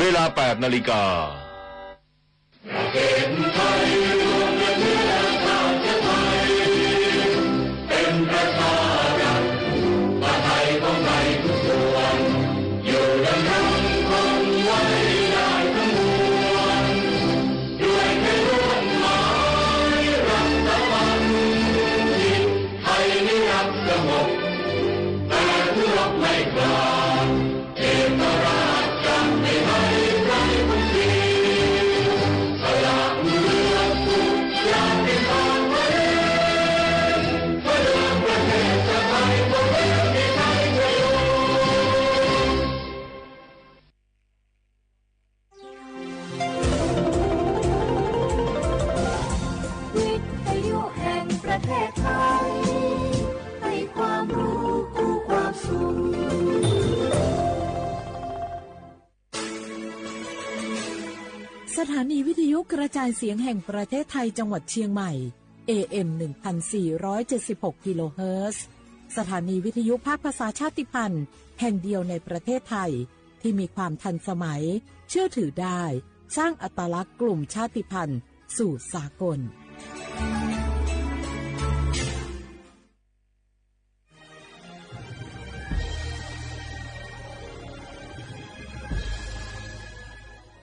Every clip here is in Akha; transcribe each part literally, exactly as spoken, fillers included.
เวลา แปดนาฬิกา วิทยุแห่งประเทศไทย ให้ความรู้คู่ความสุข สถานีวิทยุกระจายเสียงแห่งประเทศไทยจังหวัดเชียงใหม่ เอเอ็ม หนึ่งพันสี่ร้อยเจ็ดสิบหก กิโลเฮิรตซ์ สถานีวิทยุภาคภาษาชาติพันธุ์แห่งเดียวในประเทศไทย ที่มีความทันสมัย เชื่อถือได้ สร้างอัตลักษณ์กลุ่มชาติพันธุ์สู่สากล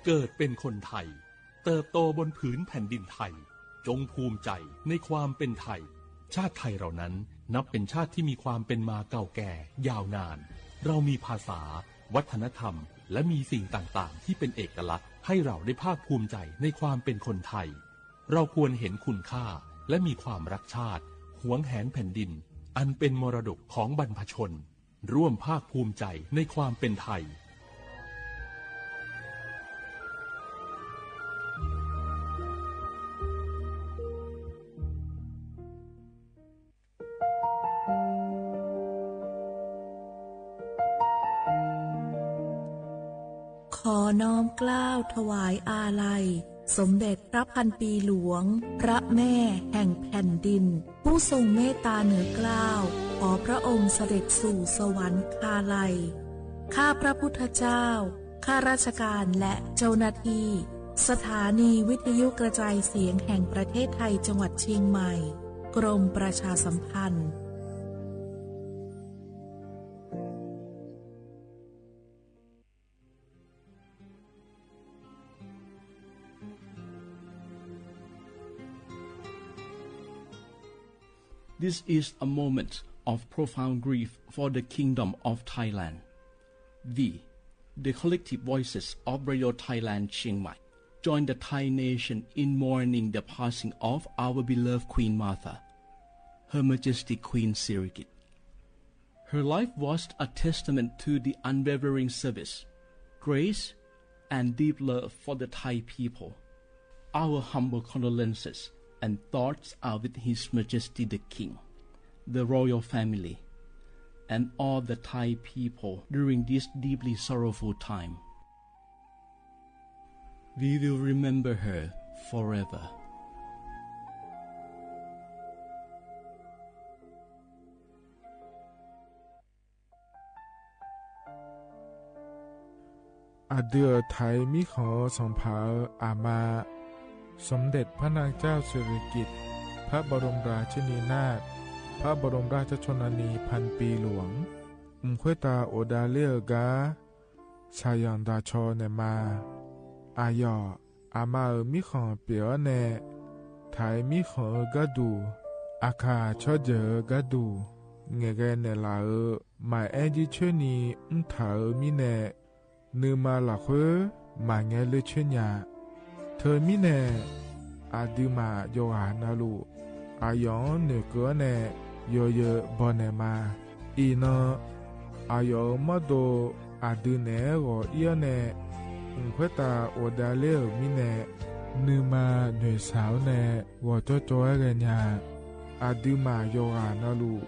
เกิดเป็นคนไทย เติบโตบนผืนแผ่นดินไทย จงภูมิใจในความเป็นไทย ชาติไทยเรานั้นนับเป็นชาติที่มีความเป็นมาเก่าแก่ยาวนาน เรามีภาษา วัฒนธรรม และมีสิ่งต่างๆ ที่เป็นเอกลักษณ์ ให้เราได้ภาคภูมิใจในความเป็นคนไทย เราควรเห็นคุณค่า และมีความรักชาติ หวงแหนแผ่นดิน อันเป็นมรดกของบรรพชน ร่วมภาคภูมิใจในความเป็นไทย ขอน้อมเกล้าถวายอาลัย สมเด็จพระพันปีหลวง พระแม่แห่งแผ่นดิน ผู้ทรงเมตตาเหนือเกล้า ขอพระองค์เสด็จสู่สวรรคาลัย ข้าพระพุทธเจ้า ข้าราชการและเจ้าหน้าที่ สถานีวิทยุกระจายเสียงแห่งประเทศไทยจังหวัดเชียงใหม่ กรมประชาสัมพันธ์ This is a moment of profound grief for the Kingdom of Thailand. We, the collective voices of Radio Thailand Chiang Mai, join the Thai nation in mourning the passing of our beloved Queen Mother, Her Majesty Queen Sirikit. Her life was a testament to the unwavering service, grace, and deep love for the Thai people. Our humble condolences and thoughts are with His Majesty the King, the royal family, and all the Thai people during this deeply sorrowful time. We will remember her forever. Aqdui-euq Thai mirkhanq-eu sanqpaq-euq aqma, สมเด็จพระนางเจ้าสิริกิติ์ พระบรมราชินีนาถ พระบรมราชชนนีพันปีหลวง mq khoertav ghofdav ler-eu gar shaqzanq daqcaw naeqma. Aqyawf aqma-euq mirkhanq pyeuf-awr nae, Thai mirkhanq-eu gharduq, Aqkaq tsawrjeuq-eu gharduq ngaeqghae naeqlaf-euq maqaer jircoer ni mrtaq-euq mirnae, nuima lafkhoer maqngae ler coer nya. Teumirnae, aqduimaf yawqghaq navluf, aqyawf-anr noeqkeuv-awr nae yawzeu bawnaeq ma. Iqnan, aqyawf-euq mawrdo aqdui naeq-aer ghawq ir-awr nae, mq khoertav ghofdav ler-euq mirnae, nuima noeqshaq-awr nae ghawqcawv cawv-aer ghaenya. Aqduimaf yawqghaq navluf,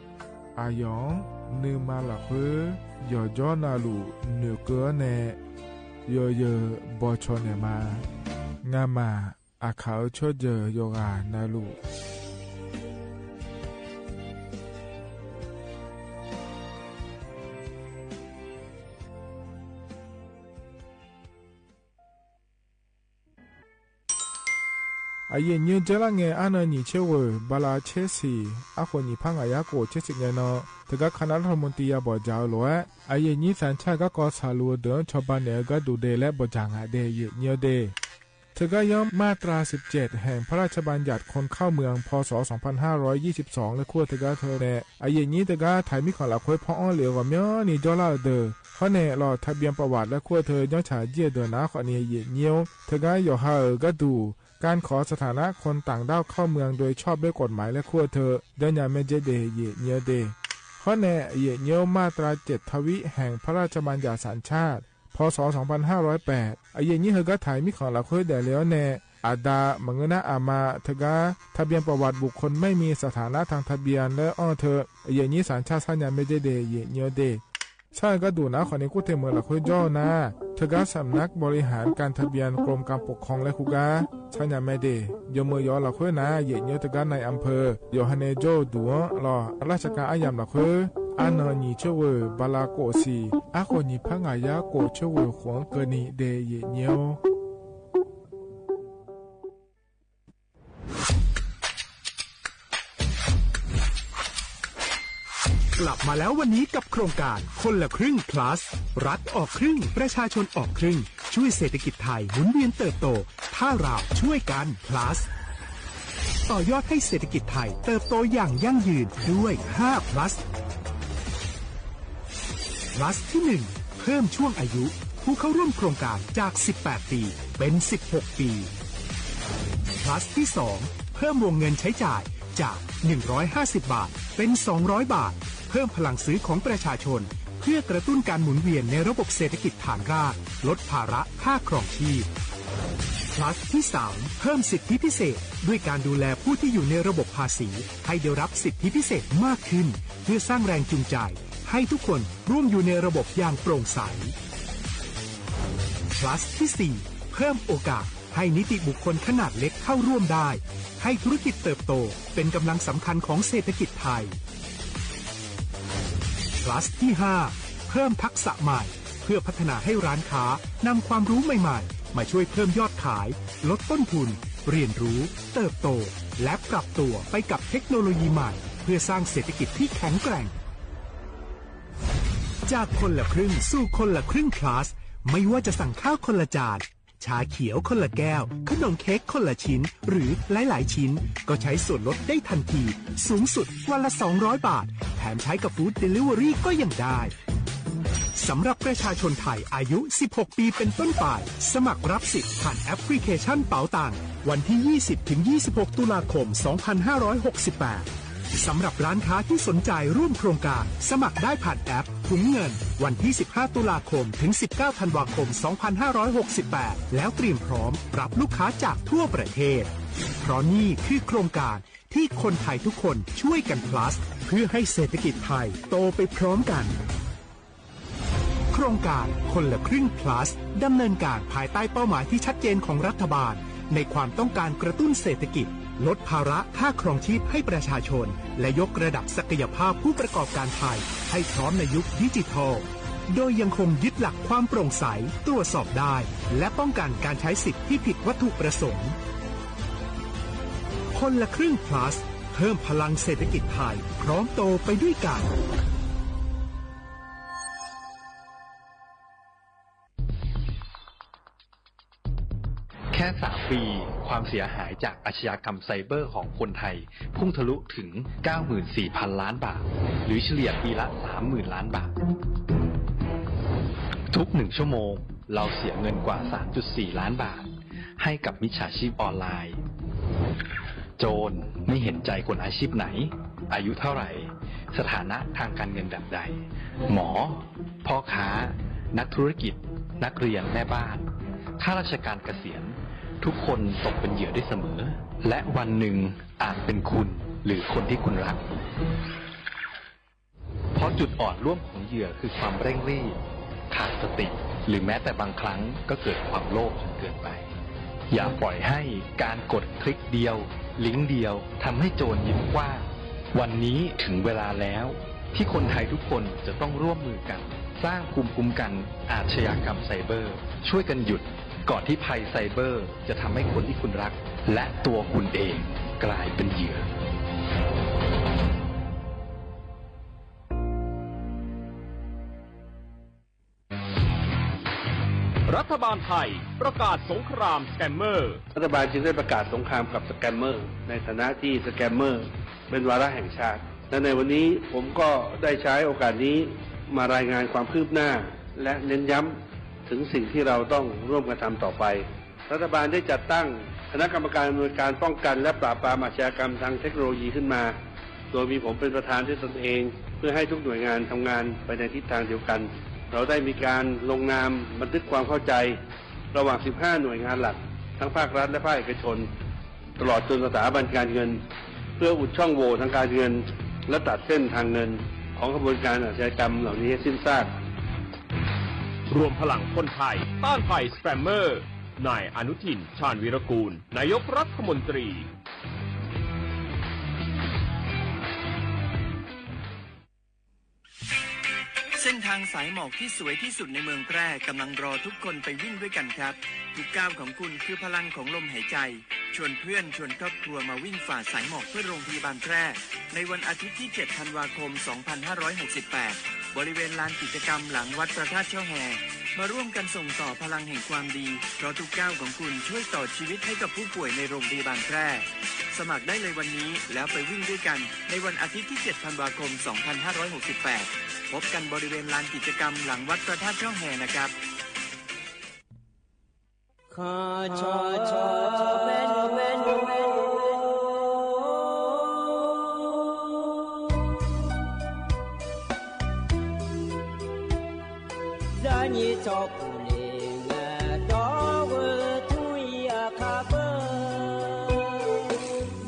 aqyawf-anr nuima lafkhoer yawqjawr navluf noeqkeuv-awr nae yawzeu bawcaw naeqma. Ngamaf Aqkaq-eu tsawrjeuq yawqghaq navluf Aqyuif aqnyir dzeur lar ngae, arnan nyiq tser ghoeq bala tser siq, arkhof nyiq par ngaq yar khof tser siq ngae nan, teugar คณะรัฐมนตรี ya bawq dzaq-eu lof-aer, aqyuif aqnyir สัญชาติ garkawv tsaqluf-eu deuq-anr cawba naeq-eu gharduq de laer bawq dzaq ngaq de, aqyuif aqnyir-eu de. Teugar yanr มาตราสิบเจ็ด แห่งพระราชบัญญัติคนเข้าเมือง พ.ศ. สองพันห้าร้อยยี่สิบสอง laer kur-eu teugar teu nae, aqyuif aqnyir teugar taq-iq mirkhanq lafkhoer paw-anr lef-eu ghawqmyanrni jawrlar-eu deuq, hawr nae lawq ทะเบียนประวัติ laer kur-eu teu janrcaq jir-eu deuq nar khawfni, aqyuif aqnyir-or, teugar yawqha-euq gharduq การขอสถานะคนต่างด้าวเข้าเมืองโดยชอบด้วยกฎหมาย laer kur-eu teu janrnya maerdzer de, aqyuif aqnyir-eu de. Hawr nae, aqyuif aqnyir-or, มาตราเจ็ดทวี แห่งพระราชบัญญัติสัญชาติ พ.ศ. สองพันห้าร้อยแปด aqyuif aqnyir heugar taq-iq mirkhanq lafkhoer daefle-awr nae, aqda maqngeur nar aqma teugar ทะเบียนประวัติบุคคลไม่มีสถานะทางทะเบียน laer anr-eu teu, aqyuif aqnyir สัญชาติ sarnya maerdzer de, aqyuif aqnyir-eu de. Sar-eu gharduq nar khawfni kur te meuq lafkhoer jawr-eu nar, teugar สำนักบริหารการทะเบียน กรมการปกครอง laer kur gar sarnya maerde. Yawmeuq yawf-eu lafkhoer nar, aqyuif aqnyir-or, teugar นายอำเภอ yawqha nae jawr-eu duq-anr lawq, ราชการ aryamq lafkhoer, arnan nyiq tser ghoeq bala khof siq, arkhof nyiq par ngaq yar khof tser ghoeq khof-anr keuvni de, aqyuif aqnyir-or. กลับมาแล้ววันนี้กับโครงการคนละครึ่ง plus รัฐออกครึ่ง ประชาชนออกครึ่ง ช่วยเศรษฐกิจไทยหมุนเวียนเติบโต ถ้าเราช่วยกัน plus ต่อยอดให้เศรษฐกิจไทยเติบโตอย่างยั่งยืนด้วย ห้า plus plus ที่ หนึ่ง เพิ่มช่วงอายุผู้เข้าร่วมโครงการจาก สิบแปด ปี เป็น สิบหก ปี plus ที่ สอง เพิ่มวงเงินใช้จ่ายจาก หนึ่งร้อยห้าสิบ บาท เป็น สองร้อย บาท เพิ่มพลังซื้อของประชาชน เพื่อกระตุ้นการหมุนเวียนในระบบเศรษฐกิจฐานราก ลดภาระค่าครองชีพ plus ที่ สาม เพิ่มสิทธิพิเศษ ด้วยการดูแลผู้ที่อยู่ในระบบภาษี ให้ได้รับสิทธิพิเศษมากขึ้น เพื่อสร้างแรงจูงใจ ให้ทุกคนร่วมอยู่ในระบบอย่างโปร่งใส plus ที่ สี่ เพิ่มโอกาสให้นิติบุคคลขนาดเล็กเข้าร่วมได้ ให้ธุรกิจเติบโตเป็นกำลังสำคัญของเศรษฐกิจไทย plus ที่ ห้า เพิ่มทักษะใหม่ เพื่อพัฒนาให้ร้านค้านำความรู้ใหม่ๆ มาช่วยเพิ่มยอดขาย ลดต้นทุน เรียนรู้ เติบโต และปรับตัวไปกับเทคโนโลยีใหม่ เพื่อสร้างเศรษฐกิจที่แข็งแกร่ง จากคนละครึ่งสู่คนละครึ่ง plus ไม่ว่าจะสั่งข้าวคนละจาน ชาเขียวคนละแก้ว ขนมเค้กคนละชิ้น หรือหลายๆ ชิ้น ก็ใช้ส่วนลดได้ทันที สูงสุดวันละ สองร้อย บาท แถมใช้กับ Food Delivery ก็ยังได้ สำหรับประชาชนไทยอายุ สิบหก ปีเป็นต้นไป สมัครรับสิทธิ์ผ่านแอปพลิเคชันเป๋าตัง วันที่ ยี่สิบ ถึง ยี่สิบหก ตุลาคม สองพันห้าร้อยหกสิบแปด สำหรับร้านค้าที่สนใจร่วมโครงการ สมัครได้ผ่านแอปถุงเงิน วันที่ สิบห้า ตุลาคม ถึง สิบเก้า ธันวาคม สองพันห้าร้อยหกสิบแปด แล้วเตรียมพร้อมรับลูกค้าจากทั่วประเทศ เพราะนี่คือโครงการที่คนไทยทุกคนช่วยกัน plus เพื่อให้เศรษฐกิจไทยโตไปพร้อมกัน โครงการคนละครึ่ง plus ดำเนินการภายใต้เป้าหมายที่ชัดเจนของรัฐบาล ในความต้องการกระตุ้นเศรษฐกิจ ลดภาระค่าครองชีพให้ประชาชน และยกระดับศักยภาพผู้ประกอบการไทย ให้พร้อมในยุคดิจิทัล โดยยังคงยึดหลักความโปร่งใส ตรวจสอบได้ และป้องกันการใช้สิทธิ์ที่ผิดวัตถุประสงค์ คนละครึ่ง plus เพิ่มพลังเศรษฐกิจไทย พร้อมโตไปด้วยกัน แค่สามปี ความเสียหายจากอาชญากรรมไซเบอร์ของคนไทย พุ่งทะลุถึง เก้าหมื่นสี่พันล้านบาท หรือเฉลี่ยปีละ สามหมื่นล้านบาท ทุกหนึ่งชั่วโมง เราเสียเงินกว่า สามจุดสี่ล้านบาท ให้กับมิจฉาชีพออนไลน์ โจรไม่เห็นใจคนอาชีพไหน อายุเท่าไหร่ สถานะทางการเงินแบบใด หมอ พ่อค้า นักธุรกิจ นักเรียน แม่บ้าน ข้าราชการเกษียณ ทุกคนตกเป็นเหยื่อได้เสมอ และวันหนึ่งอาจเป็นคุณ หรือคนที่คุณรัก เพราะจุดอ่อนร่วมของเหยื่อคือความเร่งรีบ ขาดสติ หรือแม้แต่บางครั้งก็เกิดความโลภจนเกินไป อย่าปล่อยให้การกดคลิกเดียว ลิงก์เดียว ทำให้โจรยิ้มกว้าง วันนี้ถึงเวลาแล้ว ที่คนไทยทุกคนจะต้องร่วมมือกัน สร้างภูมิคุ้มกันอาชญากรรมไซเบอร์ ช่วยกันหยุด ก่อนที่ภัยไซเบอร์จะทำให้คนที่คุณรักและตัวคุณเองกลายเป็นเหยื่อ รัฐบาลไทยประกาศสงครามสแกมเมอร์ รัฐบาลจึงได้ประกาศสงครามกับสแกมเมอร์ ในฐานะที่สแกมเมอร์เป็นวาระแห่งชาติ และในวันนี้ผมก็ได้ใช้โอกาสนี้มารายงานความคืบหน้า และเน้นย้ำถึงสิ่งที่เราต้องร่วมกันทำต่อไป รัฐบาลได้จัดตั้งคณะกรรมการอำนวยการป้องกันและปราบปรามอาชญากรรมทางเทคโนโลยีขึ้นมา โดยมีผมเป็นประธานด้วยตนเอง เพื่อให้ทุกหน่วยงานทำงานไปในทิศทางเดียวกัน เราได้มีการลงนามบันทึกความเข้าใจ ระหว่าง สิบห้า หน่วยงานหลัก ทั้งภาครัฐและภาคเอกชน ตลอดจนสถาบันการเงิน เพื่ออุดช่องโหว่ทางการเงิน และตัดเส้นทางเงินของขบวนการอาชญากรรมเหล่านี้ให้สิ้นซาก รวมพลังคนไทยต้านภัยสแกมเมอร์ นายอนุทิน ชาญวีรกูล นายกรัฐมนตรี เส้นทางสายหมอกที่สวยที่สุดในเมืองแพร่กำลังรอทุกคนไปวิ่งด้วยกันครับ ทุกก้าวของคุณคือพลังของลมหายใจ ชวนเพื่อนชวนครอบครัวมาวิ่งฝ่าสายหมอกเพื่อโรงพยาบาลแพร่ ในวันอาทิตย์ที่ เจ็ด ธันวาคม สองพันห้าร้อยหกสิบแปด บริเวณลานกิจกรรมหลังวัดพระธาตุช่อแฮ มาร่วมกันส่งต่อพลังแห่งความดี เพราะทุกก้าวของคุณช่วยต่อชีวิตให้กับผู้ป่วยในโรงพยาบาลแพร่ สมัครได้เลยวันนี้ แล้วไปวิ่งด้วยกัน ในวันอาทิตย์ที่ เจ็ด ธันวาคม สองพันห้าร้อยหกสิบแปด พบกันบริเวณลานกิจกรรมหลังวัดพระธาตุช่อแฮนะครับ Zaqnyiq tsawrkhof le ngae dawr-eu tmr-ir aqkar beu.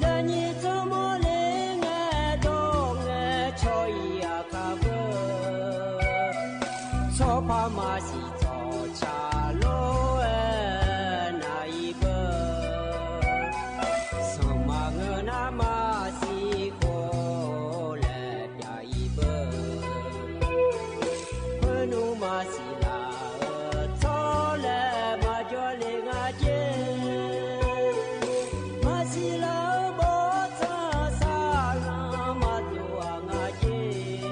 Zaqnyiq tsawrmawr le ngae dawr ngae cawq-ir aqkar beu. Tsawrpar maqsiq tsawqcaq lor-aer nar-ir beu. Sanqpaq ngeur nar maqsiq khof laer pyav-ir beu. Khoernmr maqsiq laf-eu tsawr laer maqjawr le nga jer. Maqsiq laf-eu bawrtsanq saqlanq maqdov-aq nga jer.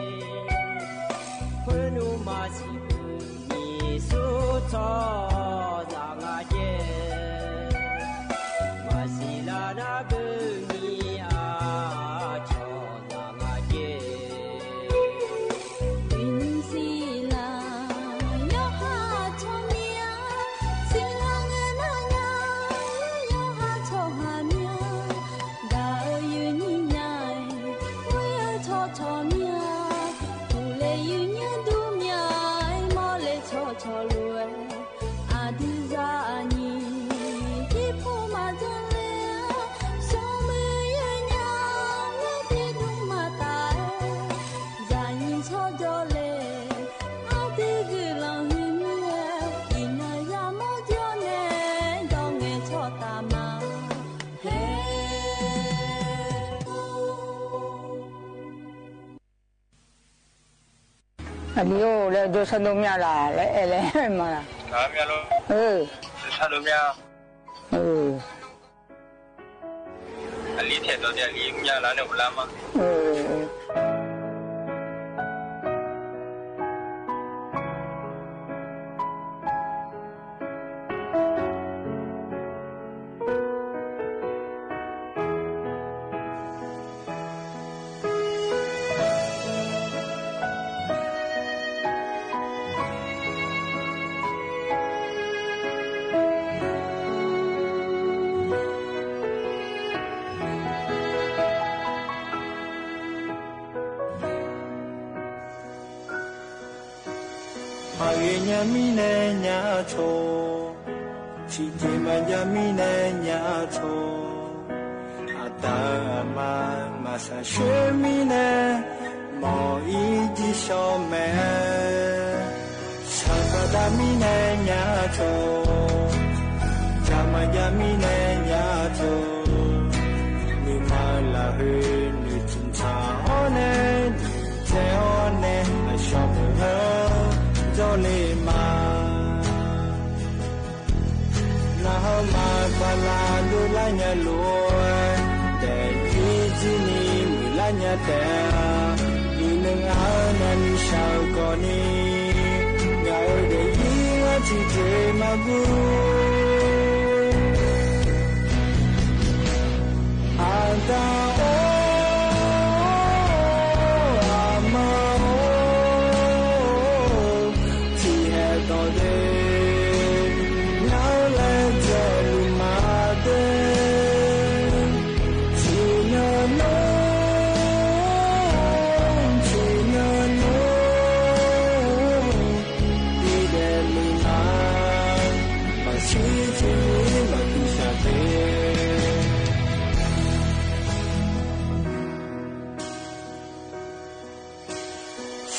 Khoernmr maqsiq beu nyiq sur tsawrhaqzaq nga jer. Maqsiq laf nar beu nyiq aqcawq zaq nga jer. Uiqnymr siqlar yawqha tsawrmyanr, siqlar ngae nar nya yawqha tsawrhaq myanr. Gaq-eu yuifnyir nya-aer, ghoer-eu tsawrcawq myanr, uqle yuifnyir dur myanr-aer, mawrle tsawrcawq lof-aer, aqdui zaqnyiq irpov maqdzanr ler-a, smrmuiq yawnyaf-anr tiqdmr maqtaf-aer, zaqnyiq tsawrjawr le, aqdui guiqlanq huiqmur-aer, iqnan yamawr jawr nae, dawr ngae tsawrtaf ma. Aqli-or laer jawrsar dov mya laf laer aer laer ma laf. Aqli taeq dawq de aqli mya laf nae uvlar ma. Maqghae nya mirnae nya-eu tsawq, tiqjeq maqjav mirnae nya-eu tsawq, aqda-euq aqma maqshaq shoer mirnae mawq-ir jir shawr mae. Shaqkhav dav mirnae nya-eu tsawq, jaq maqjav mirnae nya-eu tsawq, nuima-eu lafkhoer noeqtmq tsaq-awr nae, noeqtsaev-awr nae, aqshawq meuq-anr jawrle ma. bala dovlar nya lof-aer, daefzir jir ni muiqlar nya taef-a. Iqnan ngaq-anr navni shaq-eu khawfni, ngaq-euq daefzir-anr tiqjeq maqguv. Aqda-or, aqma-or, tiqhaeq dawq de, ngaq-anr laedzae luf ma de. Tiqnan nawr, tiqnan nawr, bidaef muiq ma, maqshir tiqyir maqbi shaq de.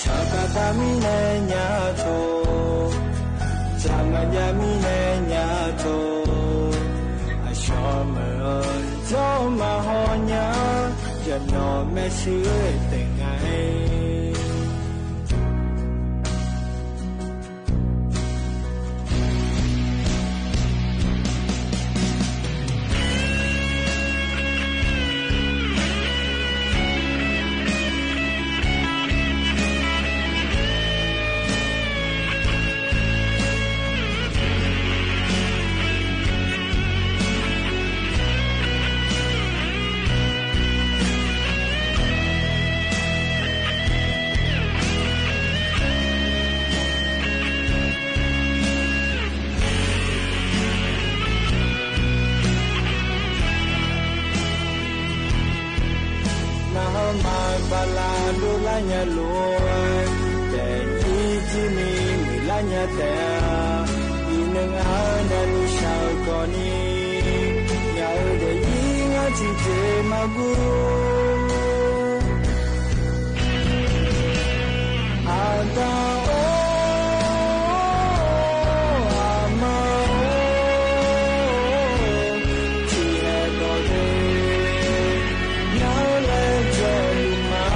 Shaqkaq taq mirnae nya tawq, jaqmaf jav mirnae nya tawq, aqshawq meuq-eu jawr maqhaw nya, yawqnawq maershuir taef nga-aer. Ngar-anr maqbala dovlar nya lof-aer, daefzir jir ni muiqlar nya taef-a. Iqnan ngaq-anr navni shaq-eu khawfni, ngaq-euq daefzir-anr tiqjeq maqguv. Aqda-or, aqma-or, tiqhaeq dawq de, ngaq-anr laedzae luf ma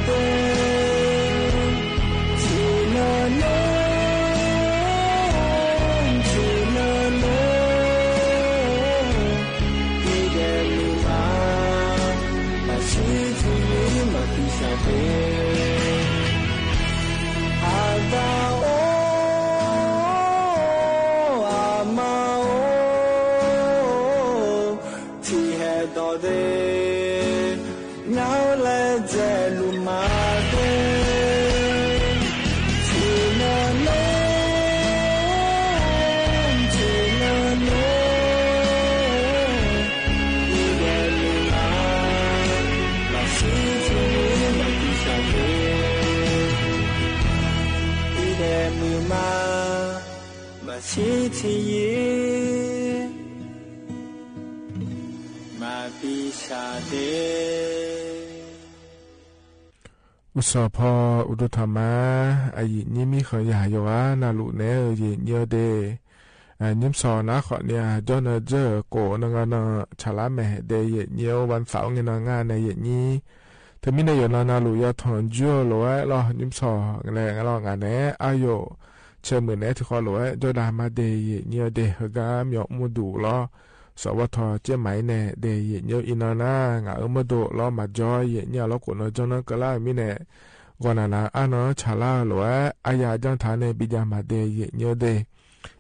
de. Tiqnan nawr, tiqnan nawr, bidaef muiq ma, maqshir tiqyir maqbi shaq de. Aqda-or, aqma-or, tiqhaeq dawq de, ngaq-anr laedzae luf ma de. Tiqnan nawr, tiqnan nawr, bidaef muiq ma, maqshir tiqyir maqbi shaq de. Bidaef muiq ma, maqshir tiqyir maqbi shaq de. Uqsawq paw uqduq tanqma, aqyuif nyir mirkhanq yaq yawqghaq navluf naeq-aer-eu yaeq nyir-awr de. Nyir mrsawq nar khawfni-aq, jawrnan dzeur-euq kof nan nga nan tsaqlar maeq dae yaeq nyir-awr, วันเสาร์-awr ngae nan nga nae yaeq nyir. Teumirnae yawqnan navluf yatanq joer-eu lof-aer lawr, nyir mrsawq laer nga lawr, ngaq naeq-aer aryawf cae muiq naeq-aer tiqkhawv lof-aer jawrdav ma de yaeq nyir-awr de. Heugar myawf mr duq lawr, sawq bawr taw caer maq-ir nae dae yaeq nyir-awr, iqnan nar ngaq-euq mawrdo lawr maqjawr yaeq nyir-a lawr, kof nan janr nanr keuvlar-euq mirnae, ghawqnaq naq-eu arnan-anr tsaqlar-eu lof-aer aryaq janr taq nae bijav maq de yaeq nyir-awr de.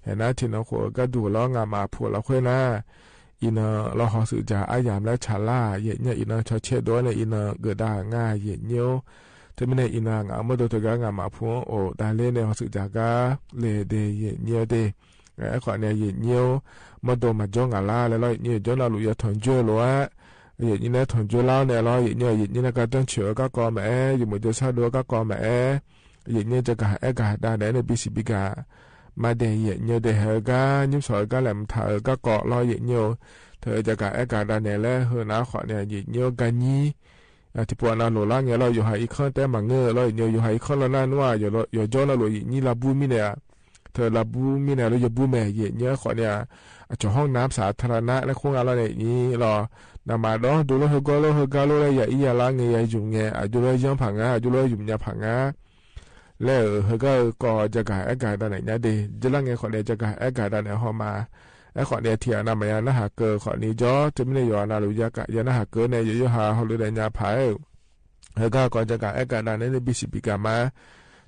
Aernar tiqnan khof-eu gharduq lawr ngaqmaf puq lafkhoer nar, iqnan lawr hawshuif dzaq aryamq laer tsaqlar-aq, yaeq nyir-a iqnan cawcaer dov-awr nae iqnan geufdav nga yaeq nyir-or. Teumirnae iqnan ngaq-euq mawrdo teugar ngaqmaf puq-anr of davler nae hawshuif dzaq gar le de yaeq nyir-awr de. Aerkhawf nae yaeq nyir-or, mawrdo maqjawr ngaq lar laer lawr, yaeq nyir-eu jawr navluf yatanq joer-eu lof-aer, yaeq nyir nae tanq joer lar-awr nae lawr, yaeq nyir-a yaeq nyir nae gardanr coeq-eu garkawv maqaer, yawmuiq jawrshar dov-eu garkawv maqaer, yaeq nyir-a jagaq aergaq dav naeq-aer nae bisiq bigaq ma dae yaeq nyir-awr de. Haeq-eu gar nyir mrsawq-eu gar laeqhmq taq-euq garkawv lawr yaeq nyir-or, teu jagaq aergaq dav naeq laer heu nar khawf nae yaeq nyir-or, garnyir tiqpov navluf lar ngae lawr, yawqha irkanr taef-aer maqngeur-eu lawr, yaeq nyir-eu yawqha irkanr lawr nar nmr-aq, yawqjawr navluf yaeq nyir lavbur mirnae-aq, teu lavbur mirnae lawr yawbur mae yaeq nyir-aer khawf nae-aq, aqcawq hawr navmr saq taqlaq nar laer khoer nga lawr nae yaeq nyir lawr, naqmaq dawr dovlor heugar lor heugar lor laer yaq-ir yalar ngae yayuf ngae, aqjox lor-aer yanr paq nga, aqjox lor-aer yumq nya paq nga laer-euq heugar-eu kawv jagaq aergaq dav naeq nya de. Jeurlar ngae khawf nae jagaq aergaq dav naeq haw ma. Aerkhawf ni tiqghaq navmaqya narhaq keuv khawf ni jawr, teumirnae yawqha navluf ya narhaq keuv nae yawqha hawluf daefnya paq-aer-euq heugar kawv jagaq aer gaq dav nae nae bisiq bigaq ma.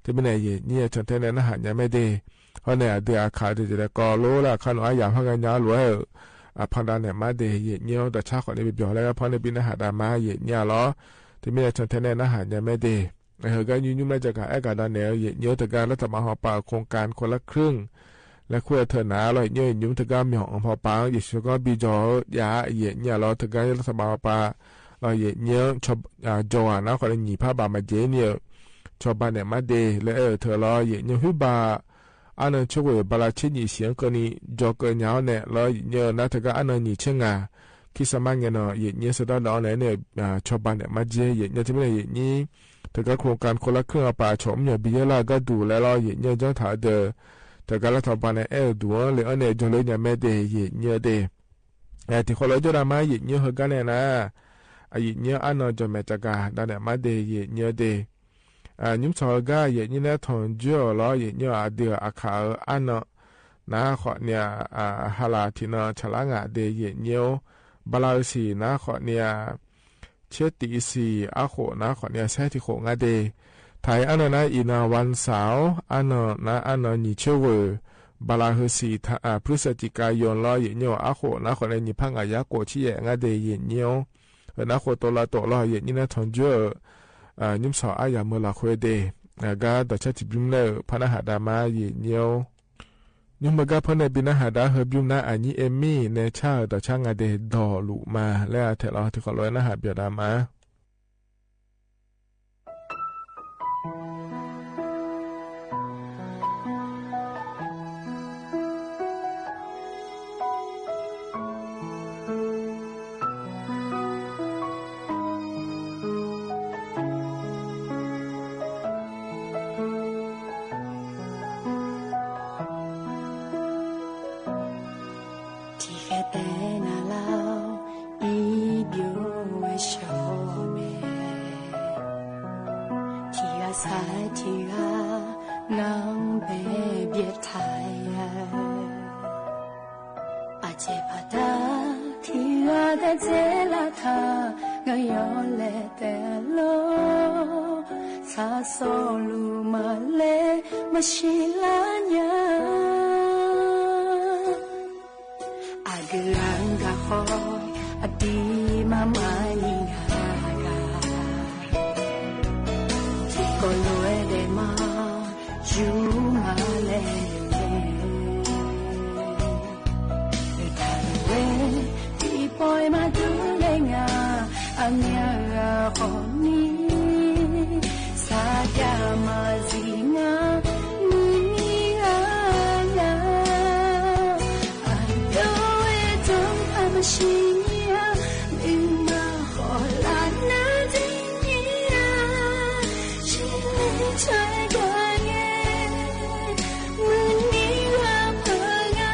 Teumirnae yaeqnyir-eu cantae nae narhaq nya mae de. Hawr nae aqdui aqkaq deuq jeq daef kawv lor laer aqkar nawq aryaq par ghaenya-ar lof-aer-euq aqpan dav naeq mar de. Yaeqnyir-anr dawqcar khawf ni bi byawq laer arpar nae bi narhaq dav ma yaeqnyir-a lawr. Teumirnae cantae nae narhaq nya mae de. Heugar nymr nymr laer jagaq aer gaq dav naeq-eu yaeqnyir-anr teugar รัฐบาล hawpav-euq โครงการคนละครึ่ง laer kur-eu teu nar lawr, yaeqnyir-eu nymr teugar myawq-anr hawpav-anr yasiq ganr bi jawq-eu jav-a yaeqnyir-a lawr. Teugar รัฐบาล hawpav lawr yaeqnyir-anr jawr-aq nar khawf nae nyiq par baf maqjeq ni-euq cawba naeq mar de laer aer-euq teu lawr, yaeqnyir khoerbav arnan tser ghoeq bala tser nyiq siq-anr keuvni jawr keuv nya-awr nae lawr, yaeqnyir-eu nar teugar arnan nyiq tser ngaq คริสต์มาส ngae nan yaeqnyir sardar dawv-anr nae nae cawba naeq mar jer. Yaeqnyir teumirnae yaeqnyir teugar โครงการคนละครึ่ง hawpav cawq mr myawq bi yaerlar-eu gharduq laer lawr, yaeqnyir-eu janr taq-eu deuq teugar รัฐบาล nae aer-euq duq-anr le-anr nae jawrle nya mae de yaeqnyir-eu de. Tiqkhawf lof-aer jawr dav mar yaeqnyir heugar nae nar, yaeqnyir arnan jawqmaeq caqgaq dav naeq mar de yaeqnyir-eu de. Nymr tsawq heugar yaeqnyir nae tanqjoer-awq lawr, yaeqnyir-aq aqdui-euq aqkaq-euq arnan nar khawf ni-aq, halaq tiqnan tsaqlar ngaq de yaeqnyir-or. Bala-eu siq nar khawf ni-aq, tser tif siq arkhof nar khawf ni-aq saer tiqkhof nga de. Taq-iq arnan nar iqnan วันเสาร์-or, arnan nar arnan nyiq tser ghoeq bala heu siq พฤศจิกายน lawr, yaeqnyir-euq arkhof nar khawf nae nyiq par ngaq yar khof tser yaef nga de yaeqnyir-or. Heu nar khof tov lav tov lawr, yaeqnyir nae tanqjoer-euq nymr tsawq aryamq-eu lafkhoer de. Gar dawqcar tiqbymr laer-euq par narhaq dav ma yaeqnyir-or. Nymr heugar par nae bi narhaq dav heubymr nar aqnyir Amy nae car-euq dawqcar nga de. Dawqluf ma laer-a taeq lawr tiqkhawf lof-aer narhaq byawq dav ma. Tiqkhaeq taef navlar-awr, irbyov-aer shawr mae. Tiqghaq sar-aer tiqghaq nanrbae byaeq taq-a. Aqjeq baqda tiqghaq daef dzae lar taq, ngaq yawlaeq taef lor. Sar sawrluf maqlaer maqsiq lar nya. Aqgeu ghaq-anr gaq khawf, aqdui mar mar ni ngaq gaq. Tiqkawv lof-aer daef ma, yur ma laer noeq mae. Noeqtaq lof-aer tiqpawf-iq maqdur laer ngaq, aqmyaq ghaq khawf ni sarjax maqzif ngar, nuini ghaq nar. Aqdui-aer janr-a maqsiq nya, nuima khawf lar nar dui nya. Shirler caer gaq ngae, nuini ghaq peuq nga,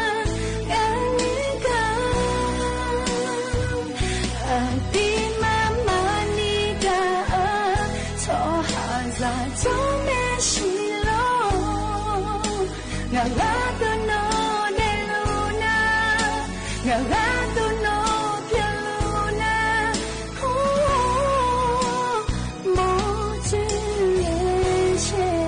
gaq ngae gaq. Aqdui mar mar ni gaq-eu tsawrhaqzaq jawr mae siq lor. Ngaq gharduq nawq daefluf nar, ngaq gharduq nawq pyeufluf nar, mawrtsuif-aer shaer.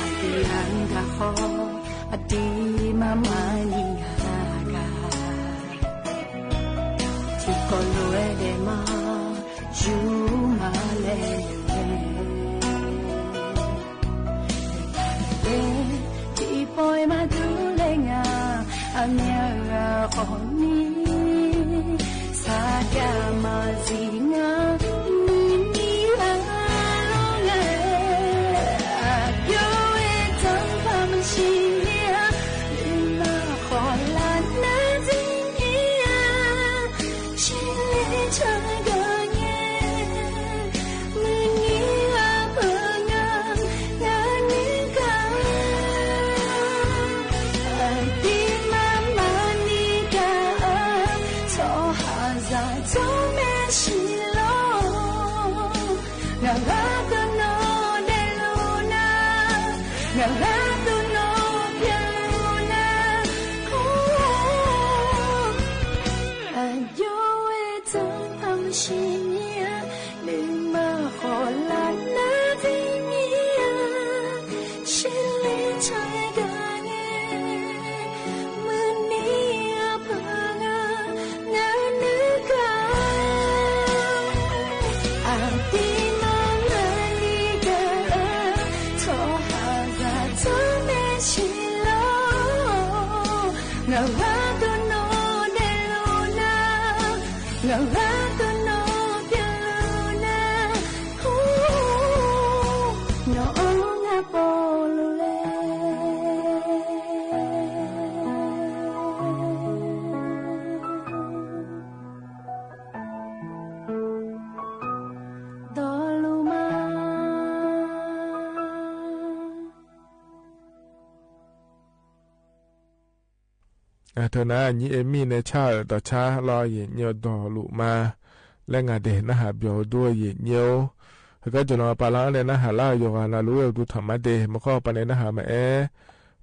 Aqdui ghaq-anr gaq khawf, aqdui mar mar ni ngaq gaq. Tiqkawv lof-aer daef ma, yur ma laer noeq mae. Noeqtaq lof-aer tiqpawf-iq maqdur laer ngaq, aqmyaq ghaq khawf ni Ngaq gharduq nawq daefluf nar, ngaq gharduq nawq pyeufluf nar, or, aqjox-aer tsanr paq maqsiq mir-a, nuima khawf laf nar dir mir-a, shirler taq-aer gaq ngae, muiqni-eu paq-a, ngaq nuigaq-a, aqdirmar ngar li gaq-eu, tsawrhaqzaq tsanr maeqsiq lor, ngaq gharduq nawq daefluf nar, ngaq gharduq nawq pyeufluf nar, or, nawq-anr ngar povluf laer dawqluf ma. Teunar nyir Amy nae car-euq dawqcar lawr, aqyuif aqnyir-eu, dawqluf ma laer ngaq daeq narhaq byawq-eu dur-eu aqyuif aqnyir-or. Heugar jawqlanq pavlar-anr nae narhaq lar-euq yawqghaq navluf-aer uqduq tanq mar de. Maqkawr pavnae narhaq-eu maqaer,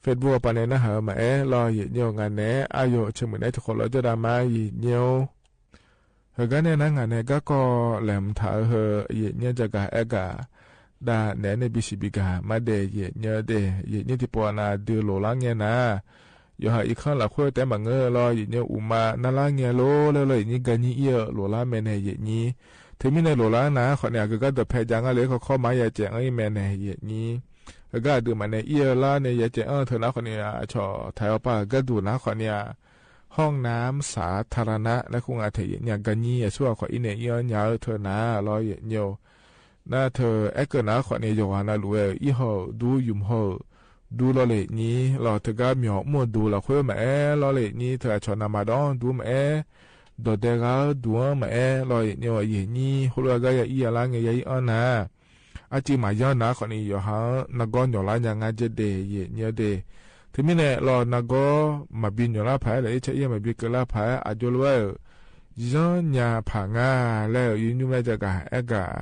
Facebook pavnae narhaq-eu maqaer lawr, aqyuif aqnyir-eu, ngaq naeq-aer aqyawf-euq ceumuiq naeq-aer tiqkawv lawr jawrdav ma, aqyuif aqnyir-or. Heugar nae nar ngaq nae garkawv laeqhmq taq-eu heu aqyuif aqnyir jagaq aergaq, dav naeq-aer nae bisiq bigaq mar daeq, aqyuif aqnyir daeq, aqyuif aqnyir tiqpov-aq nav aqdui loqlar ngae nar, yawqha irkanr lafkhoer taef-aer maqngeur lawr, aqyuif aqnyir, uqma narlar ngae lor laer lawr, aqyuif aqnyir, garnyir ir-eu loqlar mae nae, aqyuif aqnyir. Teumirnae loqlar nar khawf ni aqgeu gardeuq pae jav ngar le-aer kakawr ma yacaev anr ir mae nae, aqyuif aqnyir. Heugar aqduimaf nae ir-eu lar nae yacaev anr-eu teu nar khawf ni-aq, aqcawq taq-awr pav-euq gharduq nar khawf ni-aq, ห้องน้ำสาธารณะ laer kur nga taeq, aqyuif aqnyir, garnyir aqsurghaq khawf ir nae ir-anr nya-eu teu nar lawr, aqyuif aqnyir-or. Nar teu aerkeuv nar khawf ni yawqghaq navluf-aer-euq irhaw-euq dur, ymq haw-euq dur lawr le nyir lawr, teugar myawq mr-eu duq lafkhoer maqaer lawr le nyir, teu aqcawq navmaqdawv-anr dur maqaer, dawqdae ghaq-eu duq-anr maqaer lawr, aqyuif aqnyir, heulof-aer gar ya ir ya lar ngae ya ir anr nar, arcuiv maqyanr nar khawf ni yawqha-anr nargawr nyawqlar nya ngar jaer de, aqyuif aqnyir de. Teumirnae lawr, nargawr maqbi nyawqlar paq-aer, lafir cair ir maqbi keuvlar paq-aer, aqjox lof-aer-euq yanrnya paq nga laer-euq yawqnymr laer jagaq aergaq,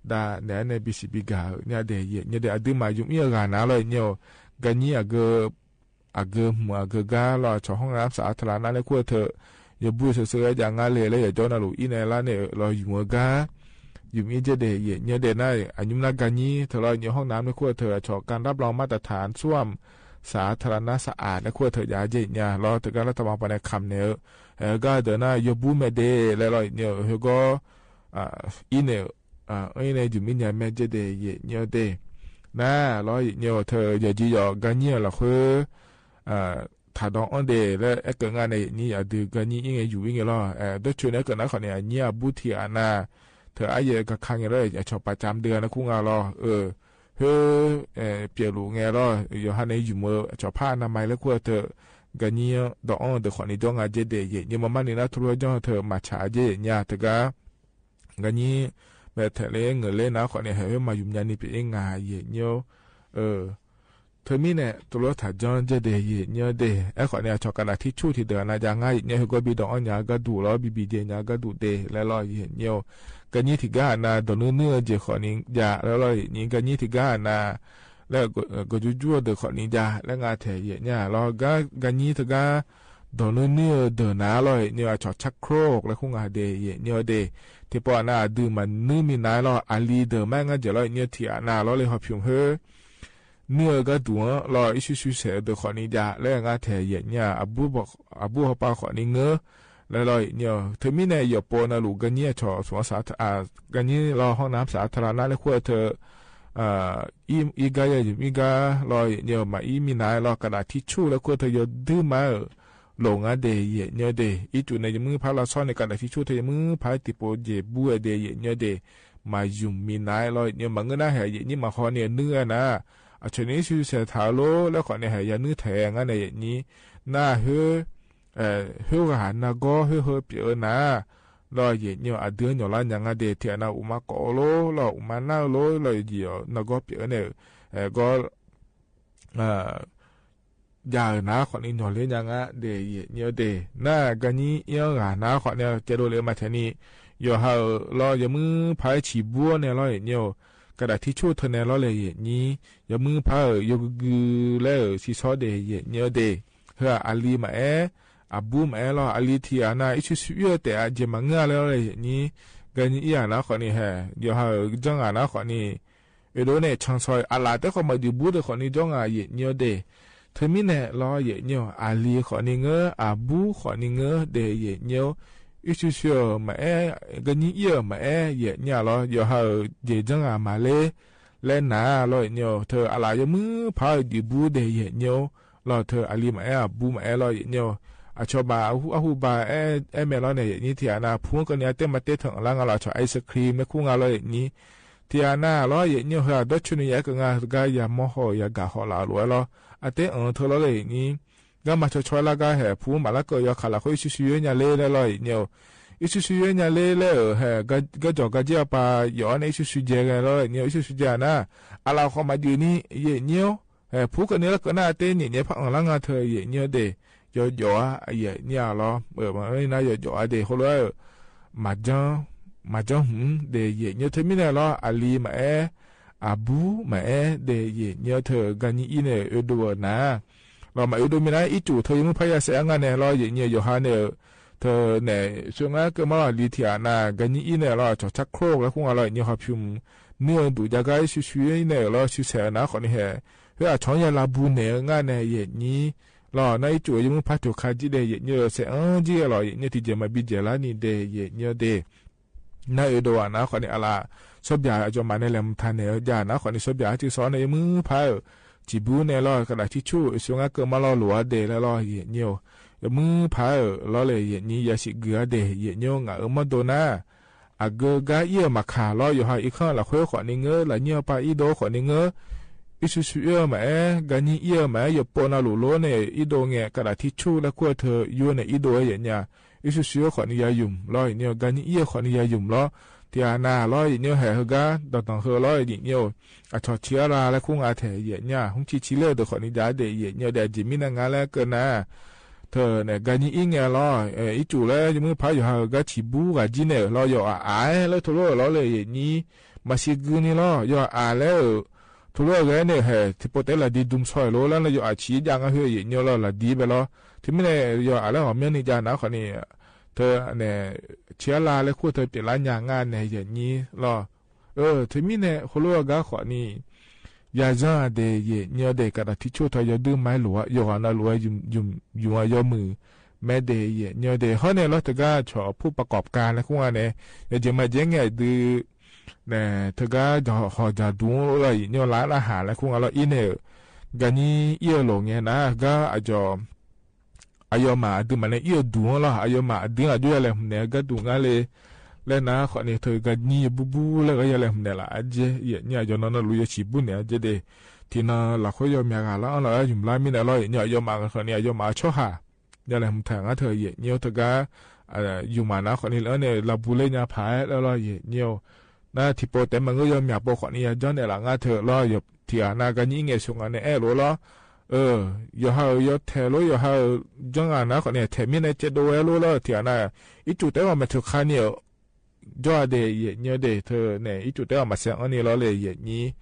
dav naeq-aer nae bisiq bigaq-euq nya de, aqyuif aqnyir de. Aqduimaf ymq ir-eu ghaq nar lawr, aqyuif aqnyir-or, garnyir aqgeu aqgeu hmq aqgeu gar lawr, aqcawq ห้องน้ำสาธารณะ laer kur-eu teu, yawbur seuv seuv-aer jav ngar le laer yawqjawr navluf ir nae lar nae-euq lawr, ymq-eu gar ymq ir jaer de, aqyuif aqnyir de. Nar aqnymr nar garnyir teu lawr, aqyuif aqnyir, ห้องน้ำ laer kur-eu teu, aqcawq การรับรองมาตรฐานส้วมสาธารณะ สะอาด laer kur-eu teu jav jaer nya lawr, teugar lar taqma pavnae kamq naeq-eu, heugar deuq nar yawbur mae de laer lawr, aqyuif aqnyir-or, heugawr ir nae-euq, anr ir nae ymq ir nya mae jaer de, aqyuif aqnyir de. Nar lawr, aqyuif aqnyir-or, teu yawqjeq yawq garnyir-euq lafkhoer taqdawv anr de laer aerkeuv ngar nae, aqyuif aqnyir, aqdui garnyir ir ngae yuf ir ngae lawr, dawrcoeni aerkeuv nar khawf ni aqnyir aqbur tiq ghaq nav teu aryaer gaka ngae lawr, aqcawq paqcam deuv-a nar kur nga lawr, khoer pyeufluf ngae lawr, yawqha nae ymq-eu aqcawq par nav ma laer kur-eu teu, garnyir-anr dawv anr-eu deuq khawf ni jawr nga jaer de, aqyuif aqnyir, maqmar ni nar teulof-aer janr-eu teu maqtsaq jaer nya teugar garnyir bae taeq ler ngeuq ler nar khawf ni haeq khoer maqymq nya ni pyeuf ir nga, aqyuif aqnyir-or. Teumirnae teulof-aer taqjanr jaer de, aqyuif aqnyir de. Aerkhawf ni aqcawq kaqdaq tircur tiqdeuq-aq nav jav ngar, aqyuif aqnyir, heugawr bi dawv anr nya-eu gharduq lawr, bi bijae nya-eu gharduq de laer lawr, aqyuif aqnyir-or. Garnyir tiqgar-aq nav dawq nuir nuir-eu jeq khawf ni jav laer lawr, aqyuif aqnyir, garnyir tiqgar-aq nav laer gawqjur jur-eu deuq khawf ni jav laer nga taeq, aqyuif aqnyir lawr. Gar garnyir teugar dawq nuir nuir-eu deuq nav lawr, aqyuif aqnyir, aqcawq ชักโครก laer kur nga de, aqyuif aqnyir de. Tiqpov-aq nav aqdui maqnuir minav-aer lawr, aqli deuq mar-aer ngar jeq lawr, aqyuif aqnyir, tiqghaq nav lawr le hawpymq khoer nuir-eu gharduq-anr lawr, irshuir shuir saeq-eu deuq khawf ni jav laer nga taeq, aqyuif aqnyir, aqbur hawpar khawf ni ngeur laer lawr, aqyuif aqnyir-or. Teumirnae yawqpov navluf garnyir aqcawq smq-anr saq, garnyir lawr ห้องน้ำสาธารณะ laer kur-eu teu irgar ya ymq irgar lawr, aqyuif aqnyir, maqir minav-aer lawr, kaqdaq tircur laer kur-eu teu yawduir ma-euq loq ngar de, aqyuif aqnyir de. Ircuf nae yawmuir par lavshawr nae kaqdaq tircur teu yawmuir par-aer tiqpov jeq bur-aer de, aqyuif aqnyir de. Maqymq minav-aer lawr, aqyuif aqnyir, maqngeur nar haeq aqyuif aqnyir maqhaw ni nuir-aer nar, aqcawq nae irshuir shuir saeq taq-eu lor laer khawf nae haeq yanuir taeq-aer ngar nae, aqyuif aqnyir, nar khoerghaq nargawr khoer heu pyeuf-eu nar lawr, aqyuif aqnyir, aqdui-anr nyawqlar nya ngar de. Tiqghaq nav uqma kawv-eu lor lawr, uqma nar-eu lor lawr, aqyuif aqnyir, nargawr pyeuf-aer nae-euq, aqgawr jav-euq nar khawf ni nyawqler nya ngar de, aqyuif aqnyir de. Nar garnyir ir-anr ghaq nar khawf ni caevdov le-eu maqtaeq ni yawqha-euq lawr yawmuir paq-aer ciqbur-awr nae lawr yaeqnyir-or, gaqdaq tircur teu nae lawr le yaeqnyir, yawmuir paq-euq yawgui gui laer-euq siqsawr de yaeqnyir-awr de. Heu-aq aqli maqaer, aqbur maqaer lawr, aqli tiqghaq nav ircuf sui ir-eu taef-aer jeq maqngeur-a laer lawr le yaeqnyir, ganyir ir-aq nar khawfni hae, yawqha-euq janr-aq nar khawfni oedov nae cansaw-eu aqlaf taef khawf maqdui bur deuq khawfni jawr nga yaeqnyir-awr de. Teumirnae lawr yaeqnyir-or, aqli khawfni ngeur, aqbur khawfni ngeur de yaeqnyir-or, ircuf sui-euq maqaer, ganyir ir-euq maqaer yaeqnyir-aq lawr, yawqha-euq jeq janr-aq maqler laer nar lawr yaeqnyir-or, teu aqlaf yawmuir paq-aer dui bur de yaeqnyir-or, lawr teu aqli maqaer aqbur maqaer lawr yaeqnyir-or, aqcawq baf arhu baf aer mae lawr nae yaeqnyir tiqghaq nav pu-anr keuvni arter maqter teuanq lar nga lawr, aqcawq ice cream laer kur nga lawr yaeqnyir, tiqghaq nav lawr yaeqnyir-or, heu-aq dawrcoeni ya aer keuv nga, gar yamawr haw-euq yagaq haw laf-euq lof-aer lawr, arter anq-eu teu lawr le yaeqnyir, garma cawcaw-aer lar gar haeq pu-anr maqlar keuv yawkaq lafkhoer ircuf sui yoer nya ler laer lawr yaeqnyir-or, ircuf sui yoer nya ler laer-euq haeq, garjawq garjir-a pav yawf-awr nae ircuf sui jae ghae lawr yaeqnyir-or, ircuf sui jae-aq nar, aqlaf khawf maqdui ni yaeqnyir-or, haeq pu keuvni larkeuv nar arter nyaef nyaef par anq lar nga teu yaeqnyir de, yawjawf-a yaeqnyir-aq lawr, nar yawjawf-a de heulof-aer-euq maqjanr, maqjanr hmq de yaeqnyir-or, teumirnae lawr aqli maqaer, aqbur maqaer de yaeqnyir-or, teu ganyir ir nae oedov-euq nar, lawr maqoedov minav ircuf teu yawmuir paq ya saef-aer nga nae lawr yaeqnyir-eu yawqha nae-euq teu naeq seuv ngar keuv mar lawr aqli tiqghaq nav ganyir ir nae lawr aqcawq carkor laer kur nga lawr yaeqnyir-or, hawpymq nuir-eu duq jav gar ircuf sui ir nae-euq lawr sui saeq-eu nar khawfni haeq, khoer aqcawq-anr ya lavbu naeq-eu ngar nae yaeqnyir, lawr nar ircuf-eu yawmuir paq toqka jir de yaeqnyir-eu saef-anr jir ghae lawr yaeqnyir-or, tiqjeq maqbi jeq larni de yaeqnyir-or de. Nar oedov-aq nar khawfni aqlaf sawrbyaq aqyawfmaf nae laeqhmq taq naeq-eu jav nar khawfni sawrbyaq arcuiv sawr nae yawmuir paq-euq ciqbur nae lawr gaqdaq tircur-euq oeqsoe ngar keuv mar lawr loq-ar de laer lawr yaeqnyir-or, yawmuir paq-euq lawr le yaeqnyir yasiq gui-ar de yaeqnyir-or, ngaq-euq mawrdo nar aqgeu gar ir-eu maqkaq lawr, yawqha irkanr lafkhoer khawfni ngeur, lafnyir-anr pav irdov khawfni ngeur, ircuf sui ir-eu maqaer, ganyir ir-eu maqaer, yawqpov navluf lor nae irdov ngae, gaqdaq tircur laer kur-eu teu yur nae irdov-aer yaeqnyir-a, ircuf sui-eu khawfni ya ymq lawr yaeqnyir-or, ganyir ir-eu khawfni ya ymq lawr, tiqghaq nav lawr yaeqnyir-or, haeq heugar danqdanq heu lawr yaeqnyir-or, aqcawq ciq-ar la laer kur nga taeq yaeqnyir-aq, hmr ciq ciq ler-eu deuq khawfni jav-ar de yaeqnyir-or de, aqjeq mirnae nga laer keuv nar, teu nae ganyir ir ngae lawr, ircuf laer yawmuir paq yawqha-euq gar ciqbur ghaq jir nae-euq lawr, yawqghaq aq-aer laer teulof-euq lawr le yaeqnyir, maqsiq gui ni lawr, yawqghaq aq laer-euq teulof-aer ghae-aer nae-euq haeq tiqpov taef-aer lafdi dm saw-euq lor laer nar, yawqghaq ciq-ir jav ngar khoer yaeqnyir-or lawr, lafdi bae lawr, teumirnae yawqghaq laer ghawqmyanrni jav nar khawfni teu nae ciq-ar la laer kur-eu teu pyeuflar nya ngar nae yaeqnyir lawr. Teumirnae heulof-aer gar khawfni yajanr-a de yaeqnyir-or de, gaqdaq tircur teu yawdui ma-aer lof-aer yawqghaq navluf-aer ymq-a yawmuiq mae de yaeqnyir-or de, hawr nae lawr teugar cawq pur paqkawf ka laer kur nga nae, yawjeq maqjeq ngae aqdui nae teugar hawq dzaq duq-anr lawr yaeqnyir-or, lar narhaq laer kur nga lawr, ir nae-euq ganyir ir-eu lof ngae nar gar aqjawq aqyawfmaf aqduimaf nae ir-eu duq-anr lawr, aqyawfmaf aqdui-anr aqjox ya laeqhmq naeq-eu gharduq ngar le laer nar khawfni teu ganyir yawbur bur laer gar ya laeqhmq naeqlaf-ar dzer yaeqnyir, aqyawf nan nanluf yawsiq bur naeq-ar dzer de. Tiqnan lafkhoer yawmyaq ghaq lar-anr laf-aer ymq lar mirnae lawr yaeqnyir, aqyawfmaf khawfni aqyawfmaf-euq tsawrhaq ya laeqhmq taq ngar teu yaeqnyir-or, teugar ymq-aq nar khawfni le-anr nae lavbu ler nya paq-aer laer lawr yaeqnyir-or, nar tiqpov taef maqngeur yawmyaq pov khawfni yajanr naeqlaf ngar teu lawr, tiqghaq nav ganyir ir ngae sheuq nga nae aer-eu lof-aer lawr, yawqha-euq yawtaeq lor, yawqha-euq janr-aq nar khawfni taeq mirnae caevdov-aer lor lawr, tiqghaq nav ircuf taef-aer ghawqmaf teuqka ni-euq jawr-a de yaeqnyir-or de, teu nae ircuf taef-aer ghawqmaf saeq-anr ni lawr le yaeqnyir.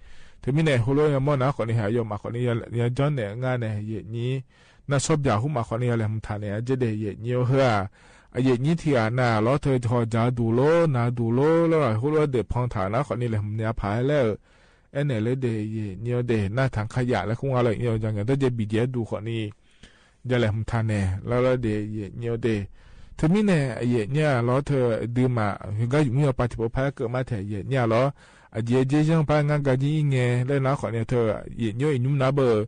Teumirnae heulof-aer yamawr nar khawfni aqyawfmaf khawfni yajanr naeq-eu ngar nae yaeqnyir, nar sawrbyaq khoermaf khawfni ya laeqhmq taq naeq-ar dzer de yaeqnyir-or, heu-aq aqyaeqnyir tiqghaq nav lawr teu hawq dzaq-eu duq lor, naq-eu duq lor lawr, heulof-aer deuq pan taq nar khawfni laeqhmq naeq-a paq-aer laer-euq aernaeq ler de yaeqnyir-or de, nar taq kayaf laer kur nga lawr yaeqnyir-or, jaqngaeq dawrjae biqjaeq-aer duq khawfni ya laeqhmq taq naeq lar lar de yaeqnyir-or de. Teumirnae yaeqnyir-aq lawr teu aqduimaf heugar ymq-mr yawpav tiqpov par-aer keuv mar taeq yaeqnyir-aq lawr, aqjeq-aer dzer yanr par ngar ganyir ir ngae laer nar khawfni teu yaeqnyir-or, iqnymr nar beu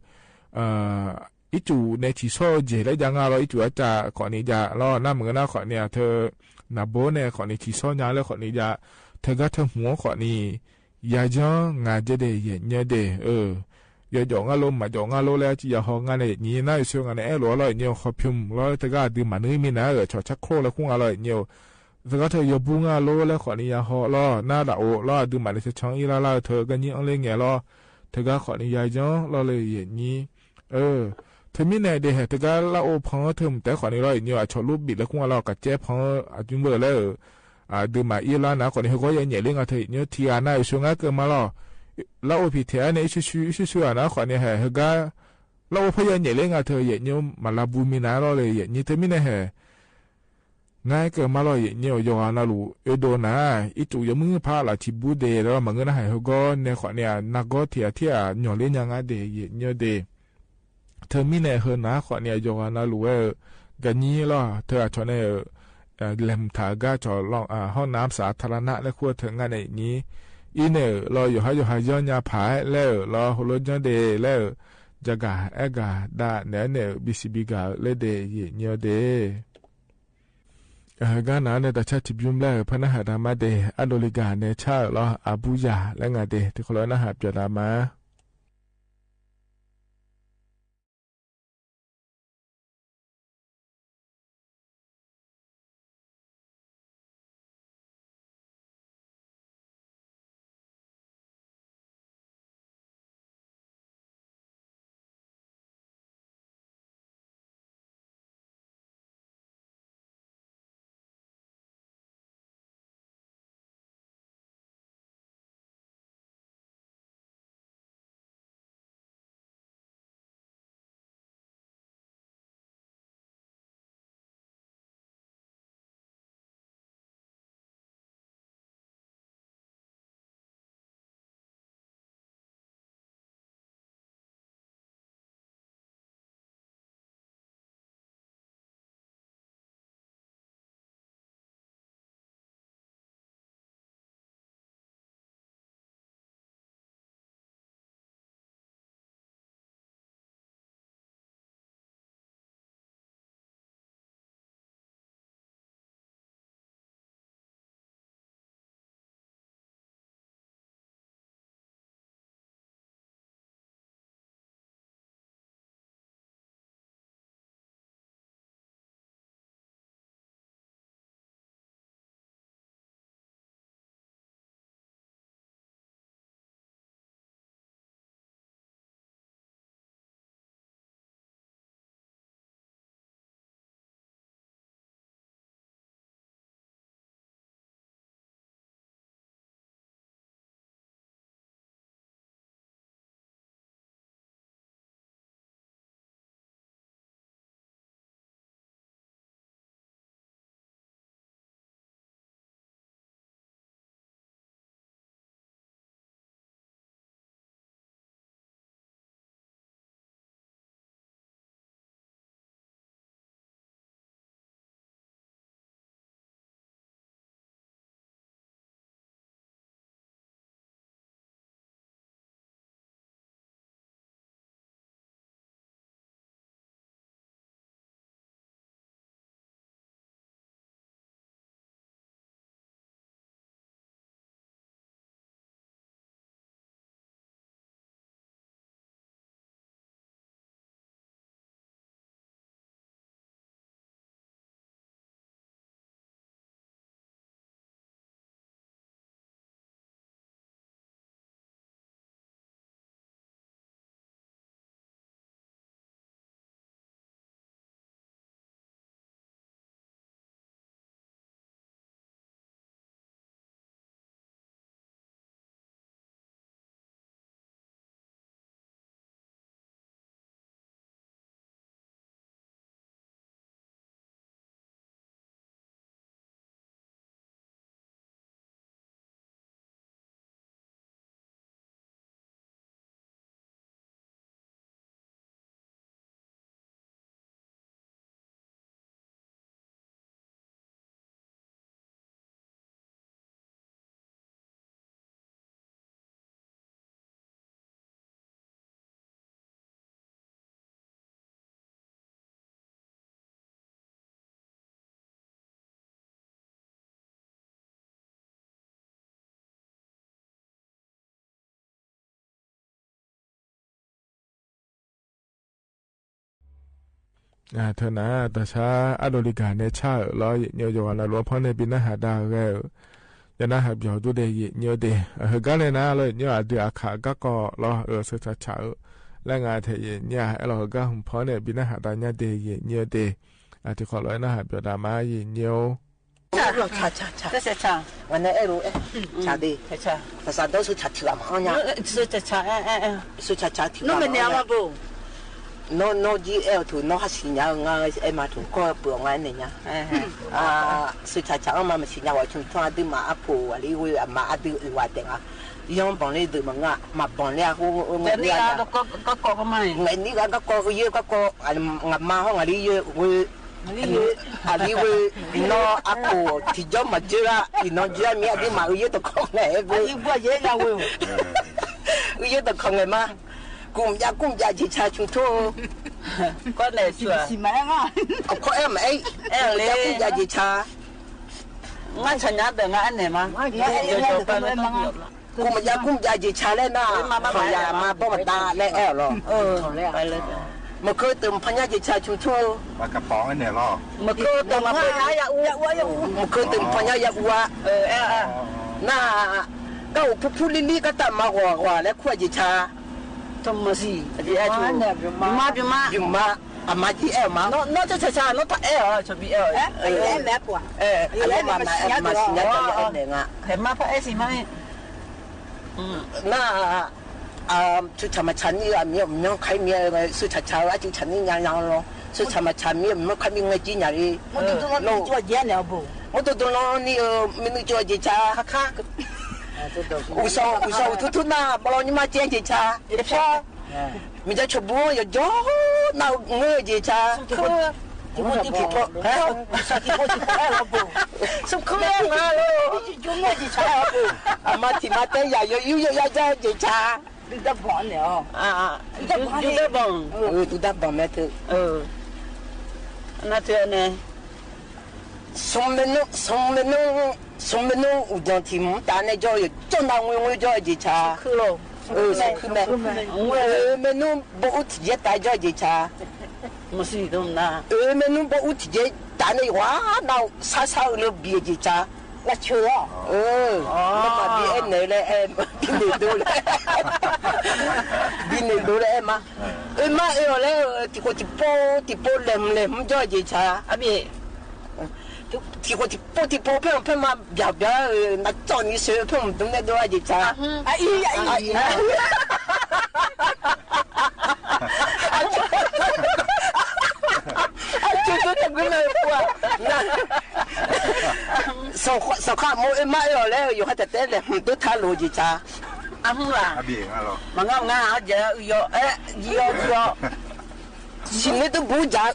ircuf nae ciqshawr-eu jeq laer jav nga lawr, ircuf arcav khawfni jav lawr, nar maqngeur nar khawfni-aq teu naqbawr nae khawfni ciqshawr nya laer khawfni jav, teugar teu hmq-anr khawfni yajanr nga dzer de yaeqnyir-or de. Yawjawf ngar lor maqjawf ngar lor laer arciv ya haw ngar nae yaeqnyir nar yawshoe nga nae aerlof-aer lawr yaeqnyir-or, hawpymq lawr teugar aqduimaf nuir minav-aer-euq cawq carkor laer kur nga lawr yaeqnyir-or, teugar teu yawbur ngar lor laer khawfni ya haw lawr, nar lafov lawr aqduimaf nae cancan ir lar lar-eu teu ganyir-anr ler ngae lawr, teugar khawfni yajanr lawr le yaeqnyir. Teumirnae de haeq teugar lar-or pan-anr teu mq taef khawfni lawr yaeqnyir-or, aqcawq lor bif laer kur nga lawr, kaqcaer pan-anr aqjmr beu laer-euq aqduimaf irlar nar khawfni heugawr ya nyaefler nga teu yaeqnymr tiqghaq nav-euq sheu ngar keuv ma lawr. Lar-or piqtaeq-aer nae irshuir shuir irshuir shuir-aq nar khawfni haeq heugar lar-or par ya nyaefler nga teu yaeqnymr maqlav bu minav lawr le yaeqnymr teumirnae haeq ngar-aer keuv ma lawr yaeqnymr-euq yawqghaq navluf oedov nar ircuf yawmuir par laf tiqbur de lawr maqngeur narhaq heugawr nae khawfni-aq nargawr tiq ghaq tir-aq nyawqler nya ngar de yaeqnymr de. Teumirnae heu nar khawfni-aq yawqghaq navluf-aer-eu gaqnyir lawr teu aqcawq nae-euq laeqhmq taq-eu gar cawq lawr hawr nar saq taqlar nar laer kur-eu teu ngar nae nyir. Irnaeq-euq lawr yawqhar yawqha yanrnya paq-aer laer-euq lawr heulof janr de laer-euq jagaq aergaq dav naeq-aer naeq-euq bisiq bigaq-euq laer de yaeqnymr de. Heugar nav-anr nae daqcar tiqbymr laer-euq par narhaq dav ma de ardov le gaq nae car-euq lawr aqburyaq laer nga de tiqkawv lof-aer narhaq byaqdav ma. Teunar daqsar ardov le gaq nae car-euq lawr yaeqnymr yawqghaq navluf-anr panr nae bi narhaq dav-eu ghae-euq, ya narhaq byawq dur de yaeqnymr de. Heugar nae nar lawr yaeqnymr aqdui aqkaq garkawv lawr-euq sheuqtaq caq-eu laer nga taeq yaeqnymr-aq aerlawq heugar hmq panr nae bi narhaq dav nya de yaeqnymr de. Tiqkawv lof-aer narhaq byawq dav ma yaeqnymr-or. Ngaq nae aer-eu, saqsaq dawr seucaq tiq ghaq maqanr nya. Seucaq tiq ghaq maqanr nya. Nawr, nawr jir aer-eu tuq, nawr khar siqnya-eu nga aer ma tuq, kawr peuq-awq nga aernaeq nya. Seucaq tiq ghaq anr ma maqsiq nya ghaq, cmq tanr aqduimaf arpoq aqli ghoe, aqma aqdui oeq ghaq taef nga. Yanr banq ler deuq maqngeur-a, maqbanq ler-a, ngaeq nir ghaq garkawv heu yoer garkawv, ngaqma hawr ngaqli yoer ghoe, aqli ghoe, nawr arpoq tiqjawr maqdzoer lar, iqnan dzoer-a mir aqduimaf uiyoer dawqkawq ngaeq-aer ghoe. Uiyoer dawqkawq ngaeq ma. Kumq jav kumq jav jeqca cmq tor-eu. Kawr naeq siq-aq, kawr aer maqaer, kumq jav kumq jav jeqca. Ngar tsaqnya deuq ngar aernaeq ma. Kumq jav kumq jav jeqca laer nar, tanqyaq ma bawr maqdav laer aer-awq lawr. Maqkeuv deuq maqpan nya jeqca cmq tor-eu. Maqkeuv deuq maqpan nya ya uv-a. Nar, gar uq purpur lirlir gartav ma ghawq ghawq laer kur-a jeqca. Aqma jir aer-awq ma. Nawr taq aer-awq, maqsiq nya deuq aernaeq nga. Nar, tsutsaq maqtsaq mir-eu aqmyanr kar mir-a, tsutsaq tsaq-eu arcuv tsaq mir nya nya lawr, tsutsaq maqtsaq mir-eu aqmyanr kar mir ngae jir nya le. Mawrdo dmlanr ni-eu myavnuiv cawv-eu jeqca. Uqshawq uqshawq uqtur tur nar bawlaw nymrma caev jeqca. Miqdzaq cawqbur-anr yawqjawr nar-eu ngeur-eu jeqca. Smrkeuv-aer nga lo. Aqma tiq ma taer yaq yaw yur yaw yar jar-eu jeqca. Duqdarbanq, duqdarbanq mae teu. Nar teu nae, smq maernmr, smq maernmr, smq maernmr uqdzanq tiq mq taf nae jawr-eu yawqjawr nav ngoer ngoer jawr-eu jeqca. Smq kuir mae. Oe maernmr baw ur tiqjaer taf jawr-eu jeqca. Oe maernmr baw ur tiqjaer taf nae yawqghaq nav sar sar-eu le bi-eu jeqca. Nawmaf bi aernaeq-eu laer aer, binoeq dov laer, binoeq dov laer aer ma. Oe mar oe-awq laer-eu tiqkhof tiqpov tiqpov laeqhmq laeqhmq jawr-eu jeqca. Tiqkhof tiqpov tiqpov paerhmq paerma byaq byaq-eu navcawv ni soe-eu paerhmq dm nae dov-a jeqca. Aqcoer jawr taqguir mae-eu pov-aq. Sanqkhaq mawr oe mar oe-awq laer-eu yawqha taef taef-aer laeqhmq dov taq loq-eu jeqca. Arhmr-aq, maqngar maqngar-a, aqjeq-a uiqyaw-aer jir-awr jir-awr, siqnoer dmrbuq dzaq-eu,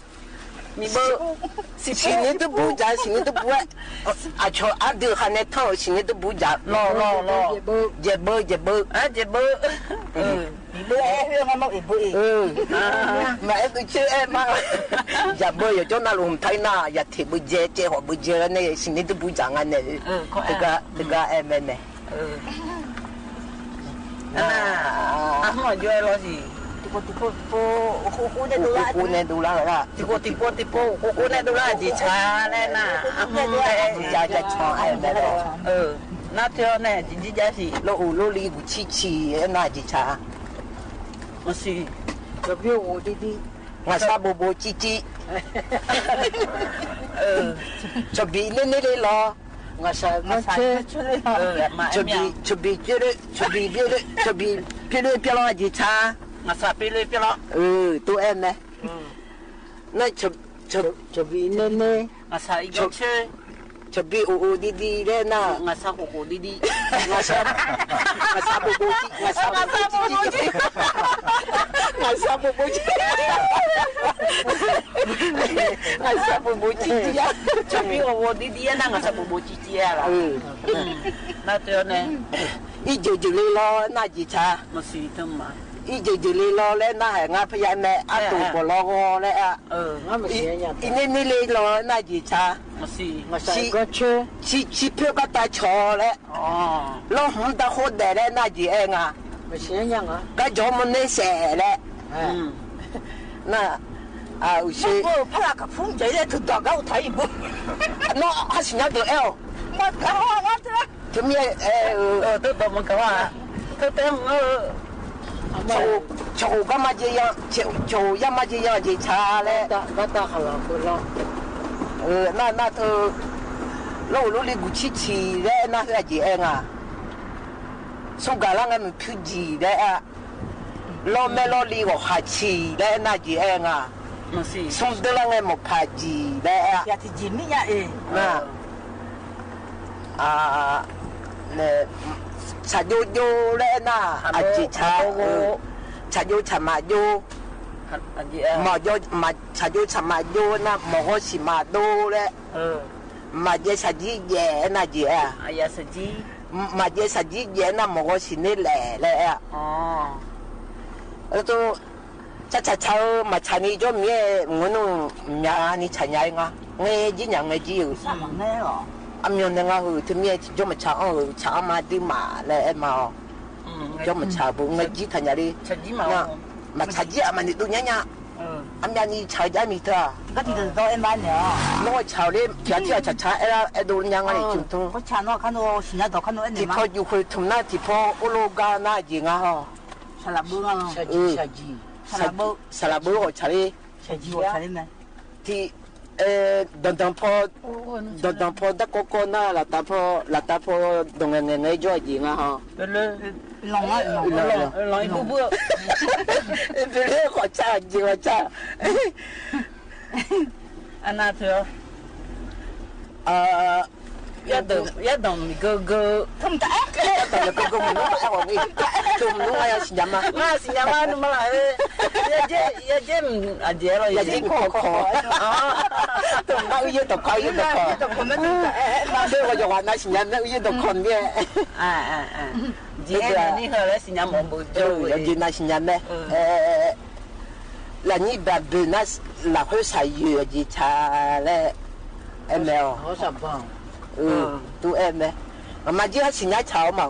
siqnoer dmrbuq dzaq-eu, siqnoer dmrbuq-aer, aqcawq ardui kha nae tanr-euq siqnoer dmrbuq dzaq-eu, jaeqbeu jaeqbeu, jaeqbeu, maqaer dov coer aer ma. Jaqbeu yawqjawr navluf hmq taq-ir nar, yaqteq beujae caev hawq beujae-aer nae siqnoer dmrbuq dzaq nga nae-eu, teugar aer mae mae. Arhmr-aq jov-aer lawr siq. Tiqpov tiqpov tiqpov khof khof nae dovlar-eu nar, tiqpov tiqpov tiqpov khof khof nae dovlar-eu jeqca laer nar, arhmr laer, nar teu-awr nae jeqjir jar siq. Lawr uq lawr li guq cir ciq aer nar jeqca. Maqsiq. Ngaqshar bobo cir cir. Cawqbiq ner ner le lawr. Cawqbiq, cawqbiq, cawqbiq pyeuf le, cawqbiq pyeuf le pyeuf lawr jeqca. Ngaqshaq pyeuf le pyeuf lawr. Tov-aer mae. Nar, cawqbiq ner ner, cawqbiq of of di di laer nar, ngaqshaq bobo cir, ngaqshaq bobo cir, ngaqshaq bobo cir, ngaqshaq bobo cir cir-a. Cawqbiq of of di di-aer nar ngaqshaq bobo cir cir-a laf. Nar teu-awr nae, irjeuq jeuq le lawr nar jeqca. Irjeuq jeuq le lawr laer nar haeq ngar parya mae, artof bawq lawr ghawr laer-a. Irner ner le lawr nar jeqca. Ciq poer gartav cawq laer, lawrhmq darkhof daef laer nar jeq aer nga. Garjawq mawrner saef laer. Nar, uqshoe, nawr khar siqnya deuq aer-awq. Teumirnae, cawqhof garma jeq ya, cawqhof yarma jeq ya jeqca laer. Nar nar teu, Lawr-euq lawrli guqcir ciq laer aernar, heu aqjeq aer nga. Smr gaq lar ngae muiqpyur jiq laer aer-a. Lawr maer lawrli ghawqkhaq ciq laer aernar, aqjeq aer nga. Smr deur lar ngae mawqpaq jiq laer aer-a. Nar, tsaqjov jov laer aernar, aqjeq tsaq-a. Tsaqjov tsaqmaq jov, tsaqjov tsaqmaq jov nar, mawq ghawr siq maq dov laer. Maqjaev shaqjir jaev aernar, aqjeq aer-a. Maqjaev shaqjir jaev aernar, mawq ghawr siq ner laef laer aer-a. Tsaq tsaq tsaq-eu maqtsaq ni jawr mir-aer, mq-anr nmr myani tsaq nya-ir nga. Ngaejir nya ngaejir-eu. Aqmyannaeq nga heu teumirnae tiqjawr maqtsaq anr-euq tsaq anr ma duimaf laer aer ma-awq. Jawr maqtsaq-eu bu ngaejir taqnya le. Maqtsaq jir-aq maqnoeq dov nyar nya. Aqmyavni tsaq-eu jar miq teu-aq, nawr-aer tsaq-eu ler pyaq jir-aq tsaqtsaq aer-a, aerdov nya nga le tmq tmq. Tiqpaw juf khoeq tmq nar tiqpaw orlo gar nar jeq nga haw. Saqlaq beu ghawqtsaq ler. Tiq, danqdanq paw, danqdanq paw darkawv kawv nar laftav paw, laftav paw danqngaeq ngaeq ngae jawr-eu jeq nga haw. Beuler ghawqtsaq jeq ghawqtsaq. Arnav teu-awr, yardanq miqgeur geur, yardanq miqgeur geur maqnmr-aer ghawq-ir. Teu maqnmr-aer ya siqnya ma. Ngar siqnya ma nuima laf-eu. Yajer aqjeq-aer lawr, yajer kawq kawq. Teu maqnmr-aer uiyaer dawqkawq uiyaer dawqkawq. Nar beu ghawqjawq ghaq nav siqnya ma uiyaer dawqkawq mir-aer. Jeq-aer nae nir heu laer siqnya mawf-eu beu jawr-eu jeq nav siqnya mae. Lafnyir baq boeq nar, lafkhoer shaqyoeq aqjeq tsaq laer aer mae-awq. Tov aer mae. Ngaqma jir-aer siqnya tsaq-awr ma.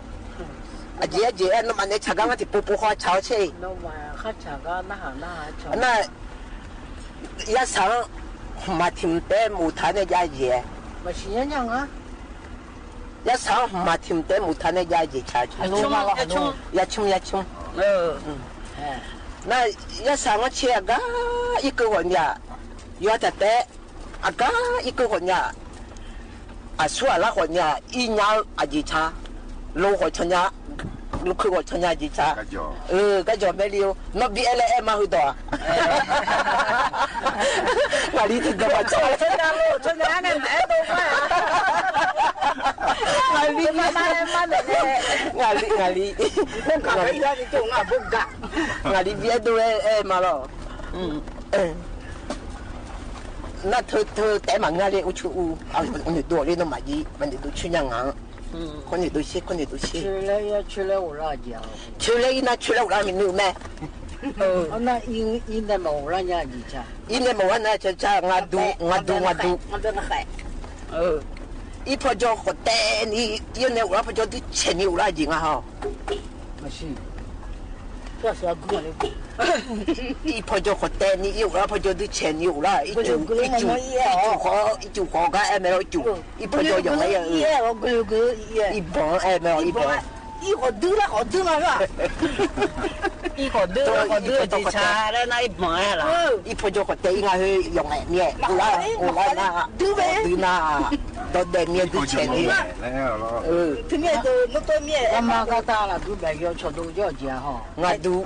Aqjeq aer jeq aer nawmaf nae tsaq gar ngar tiqpov pov khawf tsaq-awr sher. Nar, yarsaq-anr hmqmaq tiq mq taef-aer moftaq nae jav-eu jeq-aer. Yarsaq-anr hmqmaq tiq mq taef-aer moftaq nae jav-eu jeq tsaq. Yacmr yacmr. Nar, yarsaq ngar caer aqgar irkeuv ghawqmya, yawqha taq taef-aer aqgar irkeuv ghawqmya, aqsur aqlar ghawqmya irnya-eu aqjeq tsaq. Lo ghawqcan nya, lokeuv ghawqcan nya jeq tsaq. Garjawq maerli-or, nawr bi aer laer aer ma heudawq-aq. Ngaqli tiqdawq maqtsaq. Ngaqli, ngaqli, ngaqli, ngaqli bi aer dov-aer aer ma lawr. Nar teu teu taef-aer maqngeur le, urcoer ur, noeqdov ghawqler nawmaf jir maqnoeqdov coer nya ngaq-anr. Kawrnoeq dov sher, kawrnoeq dov sher. Coer laer ir nar coer laer ghoflar-eu mae. Ir nae maqghoflar nar caca ngaqduq ngaqduq ngaqduq. Irpaw jawr khawf taef ni, ir nae ghoflar paw jawr duircaeq ni ghoflar jeq nga haw. Irpaw jawr khawf taef ni, ir ghoflar paw jawr duircaeq ni ghoflar. Ircuf, ircuf khawf, ircuf khawf gar aer mae lawr, ircuf. Irpaw jawr yawq nga ir-eu. Irbanq-anr aer mae lawr, irbanq. Irkhawf dui lar khawf dui nga lawr. Irkhawf dui lar khawf dui-eu jeq tsaq laer nar irbanq aer laf. Irpaw jawr khawf taef ir nga khoer yawf ngaeq mir-aer ghoflar, ghoflar nar, dui nar, dawqdaef mir-aer duircaeq ni. Teumirnae deuq nmr tov mir-aer ma gartav laf dui bae yawcawq dov jawr-eu jeq-a haw. Ngaqduq,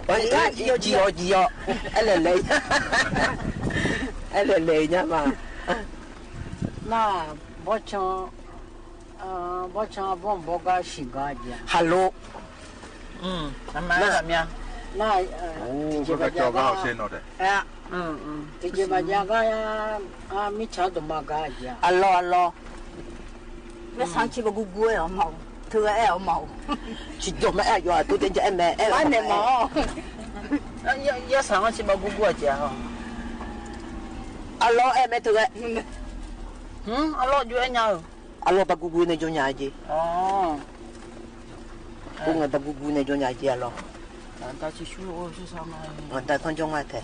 jiq yawq jiq yawq, aer laeq laeq, aer laeq laeq nya ma. Nar, bawrcan, bawrcan bawr bawr gar siq gar jeq-a. Halo. Nar, tiqjeq maqjav gar, tiqjeq maqjav gar, mirtsaq dawqma gar jeq-a. Aqlawr aqlawr. Yarsaq-anr ciq baq gurgur-aer-awq ma-awq. Teu ghae aer-awq ma-awq. Ciqjawq ma aer-awq, yawqha tov taef ja aer mae aer-awq. Yarsaq-anr ciq baq gurgur-aq jeq-a haw. Aqlawr aer mae teu ghae. Aqlawr jov-aer nya-eu. Aqlawr baq gurgur nae jawr nya-a jeq. Or, ngaq baq gurgur nae jawr nya jeq aqlawr. Ngaq da tanrjawr nga tae.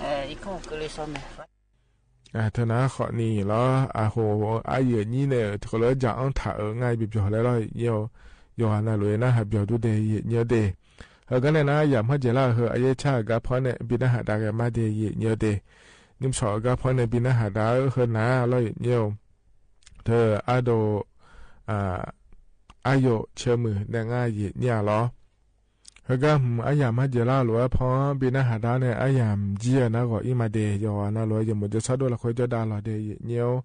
Teunar khawfni lawr, aqkhof aryuif aqnyir nae-euq tiqkawv lof-aer jaq-anr taq-euq ngar-aer bi byawq laer lawr, nyir-awr, yawqghaq navluf-aer narhaq byawq dur de, yaeq nyir-awr de. Heugar nae nar, yamq manr dzaeqlar-euq heu aqyaer car-euq gar paw nae bi narhaq dav ghae mar de, yaeq nyir-awr de. Nymrshawq-euq gar paw nae bi narhaq dav-eu heu nar lawr, yaeq nyir-awr. Teu ardov, aryawf caermuiq nae ngar yaeq nyir-a lawr. Heugar hmq aryamq marjaeq lar lof-aer paw-anr bi narhaq dar nae aryamq jir-eu nar ghawq ir ma de. Yawqghaq navluf-aer yawmuiq jawrshar dov lafkhoer jawrdav lawq de yaeq nyir-or.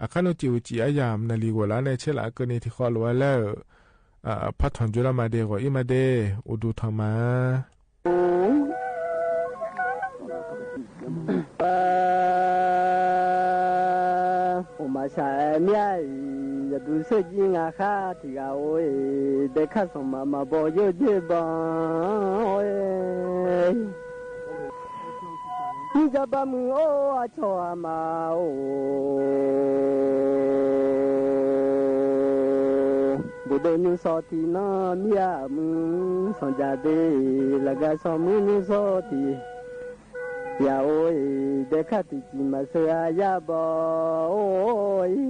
Aqkar nawr cif uqcif aryamq naqliq ghoflar nae caerlaf keuvni tiqkhawv lof-aer laer-euq partanq jawrlar ma de, ghawq ir ma de. Uqduq tanq ma-a. Uqmaq shaq-aer mir-a-iq, yaqduq seurjir ngaq khar tiq ghaq-or-e, daekar sanqmaq maqbaw yawrjaer ban-or-e. Mirjaq baqmuiq-or, aqcawq aqma-or, bofdov nymrshawr tiqnan mir-a muiq sanqjaq de, lafgar sanqmuiq nymrshawr tiq yaq-or-e, daekar tiqcif maqseur-a yar baw-or-e,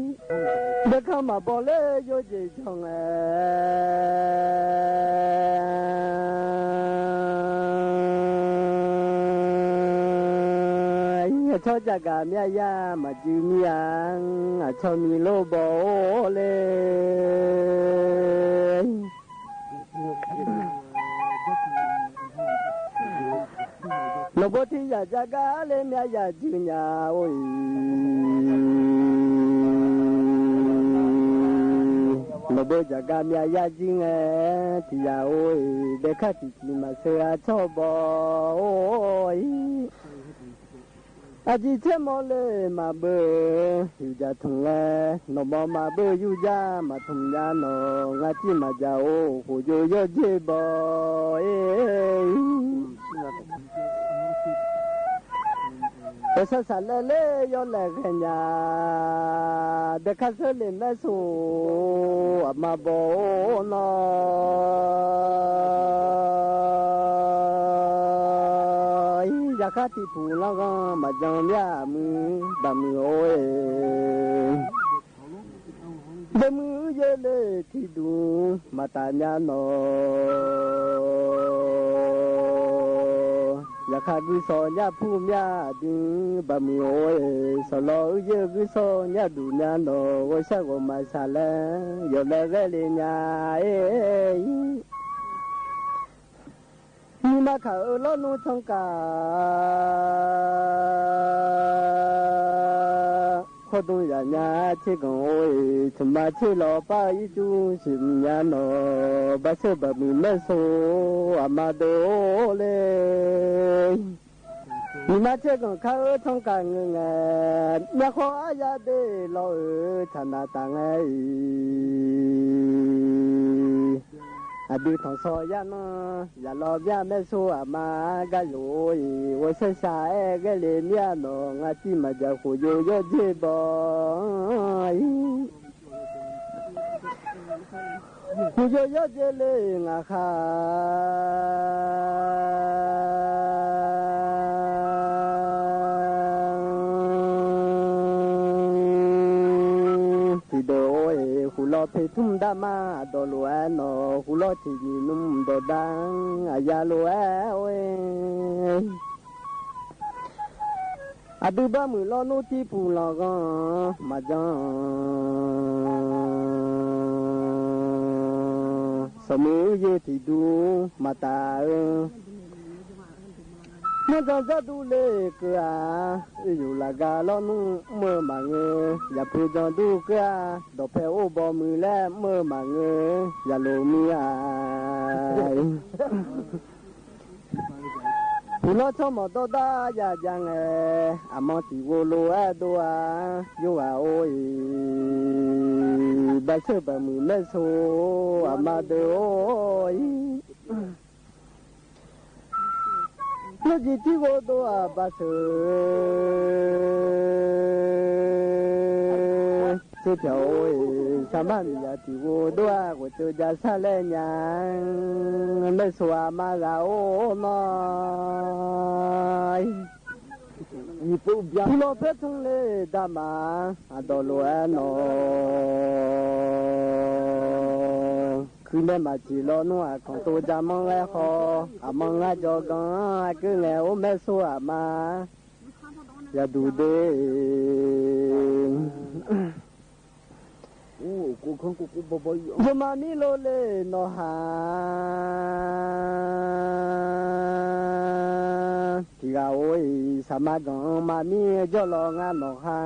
daekar maqbaw ler yawjeq janr ngae, aqcawq jaqgaq mir-a yar maqjuir mir-a, aqcawq miq lor baw-or le. Nawqbawr tiq yaq jaqgar le mir-a yaq juir nya-or-e, nawqbawr jaqgar mir-a yar juir ngae, tiq yaq-or-e, daekar tiqcif maqseur-a tsawrbaw-or-e. Aqjeq tser mawr le maqbeuv yurjaq tmq laer, nawqmawr maqbeuv yurjaq maqtmq nya nawq, ngar tir maqjaq-or, khofjov yawrjaer baw-e. Ghawqshaq shaqlaeq ler yawlaeq ghaenya, daekar seurle maer so aqma baw-or nawr, yaqkhar tiqpuq lanrghanr maqjan mir-a muiq baqmuiq-or-e. Baqmuiq uiqyaer le tiqduq maqtaf nya nawq, yaqkhar guirsawq nyar pur mir-a dui baqmuiq-or-e. Sawqlawq uiqyaer guirsawq nyar duq nya nawq, ghawqshaq ghawqmaf shaqlaer yawlaeq ghaer le nya-e. Nuima kaq-eu lawrnmr tsanr kaq, khawrdmr yaq nya tser ganq-or-e, tmqma tser lawq par-eu ircuf siqmq nya nawq, baqseur baqmuiq maer so aqma deuq-or le. Nuima tser ganq kar-eu tsanr kaq ngeur ngae, myavkhawr aryar de lawr-euq tsaqnaq taf ngae-iq, aqdui tanqsawr yarnanr yaqlawr myar maer so aqma gar yawq-or-iq, ghawqshaq shaq-aer ghaer le mir-a nawq, ngar tir maqjaq khofjov yawrjaer baw-anr-ir. Khofjov yawrjaer le ngaq khaq tiqdeuq-or-iq, khoflawr poeqtmr darmar aqdawq lof-aer nawq, khoflawr tiqnyiq nmr dawqdar-anr aqya lof-aer or-e. Aqdui barmuiq lawrnmr tirpuq lanqghanr maqjan-anr, sanqmuiq uiqyaer tiqdui maqtaf-eu, manrjan janrdur le keuv-aq, oeqyuq lafgar lawrnmr mr-eu maqngeur, yaqpoeq janrdur keuv-aq, dawqpae or baw muiq laer mr-eu maqngeur, yaqloq mir-a. Puqlawr tsawrmawq dawrdar ya jav ngae, aqmanr tiqghov lof-aer dov-a, yorghaq or-iq, baqseur baqmuiq maer so aqma deuq or-ir. Ngar jeq tirghov dov-aq baqseur, tserpyaq or-iq, sarmar miqyaq tiqghov dov-a, ghawqtseuv ja sar laer nya-anr, maer so aqma ghaq or nawr. Puqlawr paertmr le darmaf aqdawq lof-aer nawq, kuirnae maqtiq lawrnmr aqkanq tov ja manr ghaer khawf, aqmanr ngar jawrganr-anr aqkeuv ngae or maer so aqma yaqduq de. Yawma mirlov le nawq ha. Tiqghaq or-iq saqma ganq-anr maqmir jawrlawq nga nawq ha.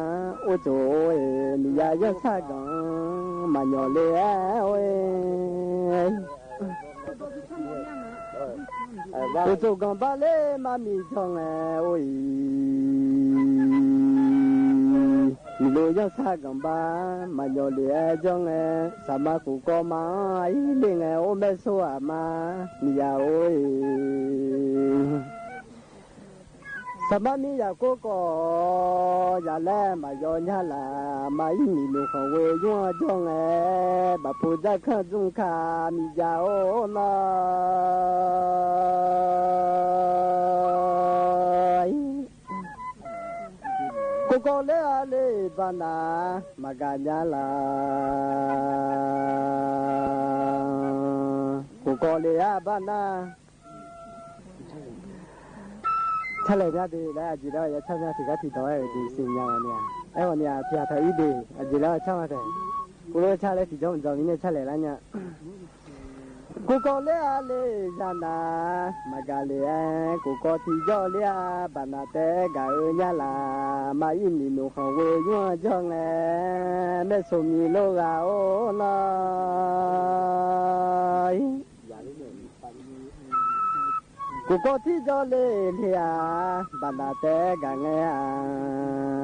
Ortsoq or-iq miqya yanrsar ganq-anr maqnyawf le-aer or-iq. Uqtsof ganqbar ler maqmiq jawr ngae or-iq, miqlov yanrsar ganqbar maqnyawf le-aer jawr ngae, saqma khof kawv ma-anr aqir le ngae or maer sor aqma miqya or-iq. Saqma miqya kov kawv yaq laer maqyaw nyar laf, maqir miqnoeq khanq ghoe yur-anr jawr ngae, bafpu dzarkanr dzmr ka miqya or nawr-iq. Khof kawv ler-a le baqnaq maqgaq nya laf. Khof kawv le-a baqnaq. Carlaeq nya de laer aqjeq laer-awq ya car nya tiqgar tiqdawq-aer-euq de siqnya ghawqni-aq. Aerkhawf ni-aq tiqghaq taq-ir de aqjeq laer-awq car ma taeq. Uvlof car laer tiqjawr mqdzawq mirnae carlaeq lar nya. Khof kawv ler-a le zanaq maqgaq le-aer, khof kawv tiqjawr ler-a baqnaq taef-aer gaq-eu nyar laf, maqir miqnoeq khanq ghoe yur-anr jawr ngae, maersov miqlor ghaq or nawr-iq. Khof kawv tiqjawr le le-aq baqnaq taef-aer gaq ngae-aq,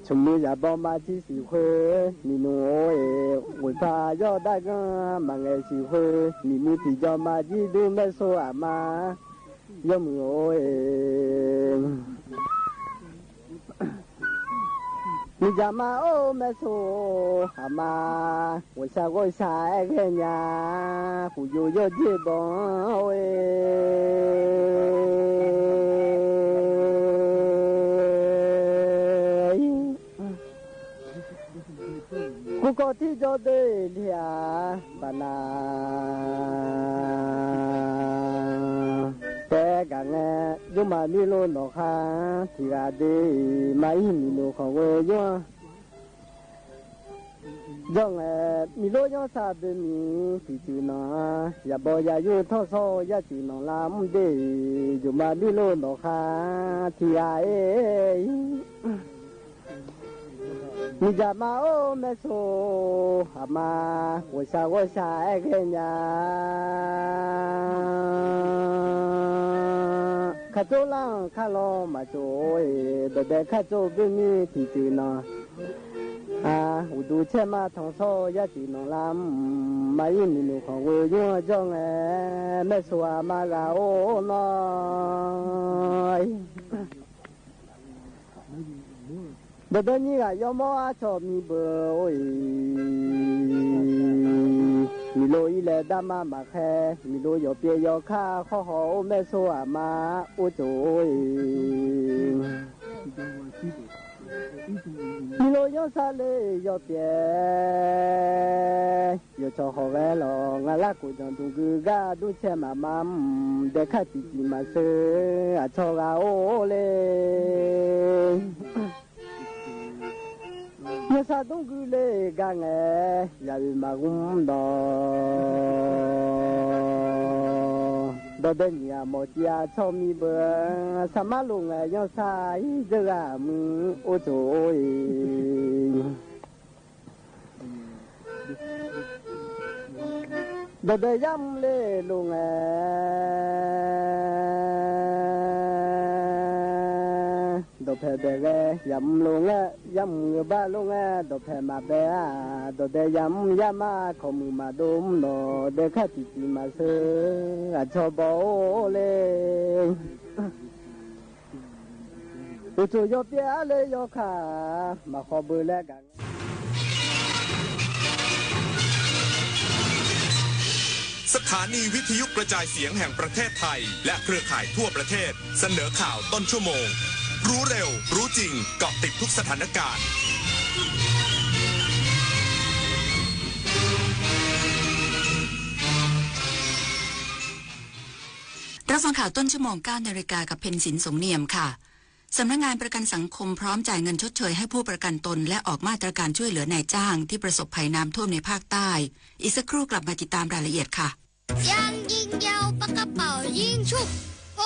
tsmqmuiq yaqbawr maqjir siq khoer, miqnoeq or-iq ghoeqpar yawr darganr maqngaeq siq khoer, miqmuiq tiqjawr maqjir dur maersov aqma yawmuiq or-iq. Miqdzaq ma or maersov aqma, ghoeqshaq ghoeqshaq aer ghae nya, khofyov yawr dzer bawq-anr or-iq. Khof kawv tiqjawr de le-aq baqnaq taef-aer gaq ngae, yawma mirlov nawq ha. Tiqghaq de-iq maqir miqnoeq khanq ghoe yur-anr jawr ngae, miqlor yanrsar boe miq tiqcuiv nanq-a. Yaqbawr yaqyur tanrsawr-eu yarcuiv nanq lar mr de-iq, yawma mirlov nawq ha. Tiqghaq-iq miqdzaq ma or maersov aqma, ghoeqshaq ghoeqshaq aer ghae nya. Kartsov lar-anr karlawr maqtsov-iq, dawqdae kartsov boer mir tiqcuiv nanq-a. Uqduq caer ma tanqsawr-eu yarcuiv nanq lar mr, maqir miqnoeq khanq ghoe yur-anr jawr ngae, maersov aqma ghaq or nawr-iq. Dawqdae nyir ghaq yawmawr arcawq mi beu or-iq, miqlov irlaeq darma maqkhaer, miqlov yawqpyaev yawkar khawr haw or maersov aqma or tsof or-iq. Miqlov yanrsar le yawpyaev yawqcawq hawq ghae lawq, ngaq larkhof janq dmq gui gar dmr caer maqma mr, daekar tiqtiq maqseur aqcawq ghaq or le. Yanrsar dmr gui le gar ngae, yaq oeq maqgmr dawq. Dawqdae nyiq ghaq mawq civ aqcawq mi beu, saqmar lof ngae yanrsar ir dzeur ghaq muiq or tsof or-iq. Dawqdae yamr le lof ngae, dawqpae bae ghae yamr lof ngae, yamr ngeur bar lof ngae, dawqpae maqbae-a. Dawqdae yamr yamar kawqmuiq maqdov mr nawq, daekar tiqtiq maqseur aqcawq baw or le. Uqtsof yawpyaev arle yawkaq maqkhawf beu laer gaq. สถานีวิทยุกระจายเสียงแห่งประเทศไทย และเครือข่ายทั่วประเทศ เสนอข่าวต้นชั่วโมง รู้เร็ว รู้จริง เกาะติดทุกสถานการณ์ รับฟังข่าวต้นชั่วโมง เก้านาฬิกา กับเพ็ญศิลป์ สงเนียมค่ะ สำนักงานประกันสังคมพร้อมจ่ายเงินชดเชยให้ผู้ประกันตนและออกมาตรการช่วยเหลือนายจ้างที่ประสบภัยน้ำท่วมในภาคใต้ อีกสักครู่กลับมาติดตามรายละเอียดค่ะ ยางยิงยาวปากกระเป๋ายิงฉุบ โห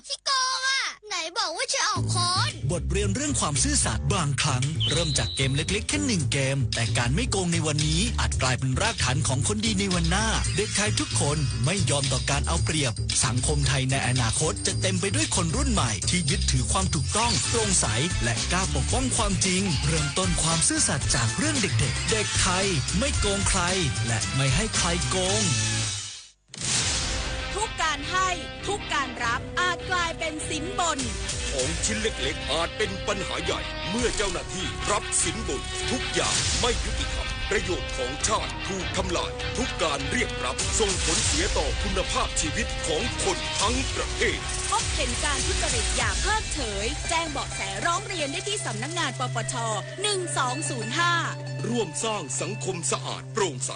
ขี้โกงอะ ไหนบอกว่าจะออกค้อน บทเรียนเรื่องความซื่อสัตย์ บางครั้งเริ่มจากเกมเล็กๆ แค่หนึ่งเกม แต่การไม่โกงในวันนี้อาจกลายเป็นรากฐานของคนดีในวันหน้า เด็กไทยทุกคนไม่ยอมต่อการเอาเปรียบ สังคมไทยในอนาคตจะเต็มไปด้วยคนรุ่นใหม่ที่ยึดถือความถูกต้อง โปร่งใส และกล้าปกป้องความจริง เริ่มต้นความซื่อสัตย์จากเรื่องเด็กๆ เด็กไทยไม่โกงใคร และไม่ให้ใครโกง ทุกการให้ ทุกการรับอาจกลายเป็นสินบน ของชิ้นเล็กๆ อาจเป็นปัญหาใหญ่ เมื่อเจ้าหน้าที่รับสินบน ทุกอย่างไม่ยุติธรรม ประโยชน์ของชาติถูกทำลาย ทุกการเรียกรับส่งผลเสียต่อคุณภาพชีวิตของคนทั้งประเทศ พบเห็นการทุจริตอย่าเพิกเฉย แจ้งเบาะแสร้องเรียนได้ที่สำนักงาน ปปช หนึ่งสองศูนย์ห้า ร่วมสร้างสังคมสะอาดโปร่งใส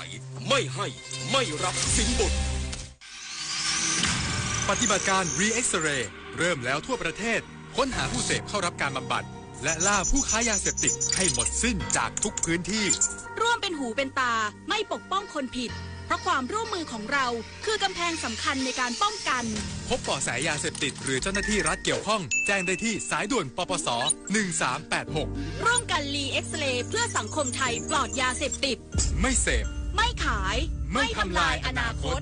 ไม่ให้ ไม่รับสินบน ปฏิบัติการ Re-X-Ray เริ่มแล้วทั่วประเทศ ค้นหาผู้เสพเข้ารับการบำบัด และล่าผู้ค้ายาเสพติดให้หมดสิ้นจากทุกพื้นที่ ร่วมเป็นหูเป็นตา ไม่ปกป้องคนผิด เพราะความร่วมมือของเรา คือกำแพงสำคัญในการป้องกัน พบเบาะแสยาเสพติดหรือเจ้าหน้าที่รัฐเกี่ยวข้อง แจ้งได้ที่สายด่วน ปปส หนึ่งสามแปดหก ร่วมกัน Re-X-Ray เพื่อสังคมไทยปลอดยาเสพติด ไม่เสพ ไม่ขาย ไม่ทำลายอนาคต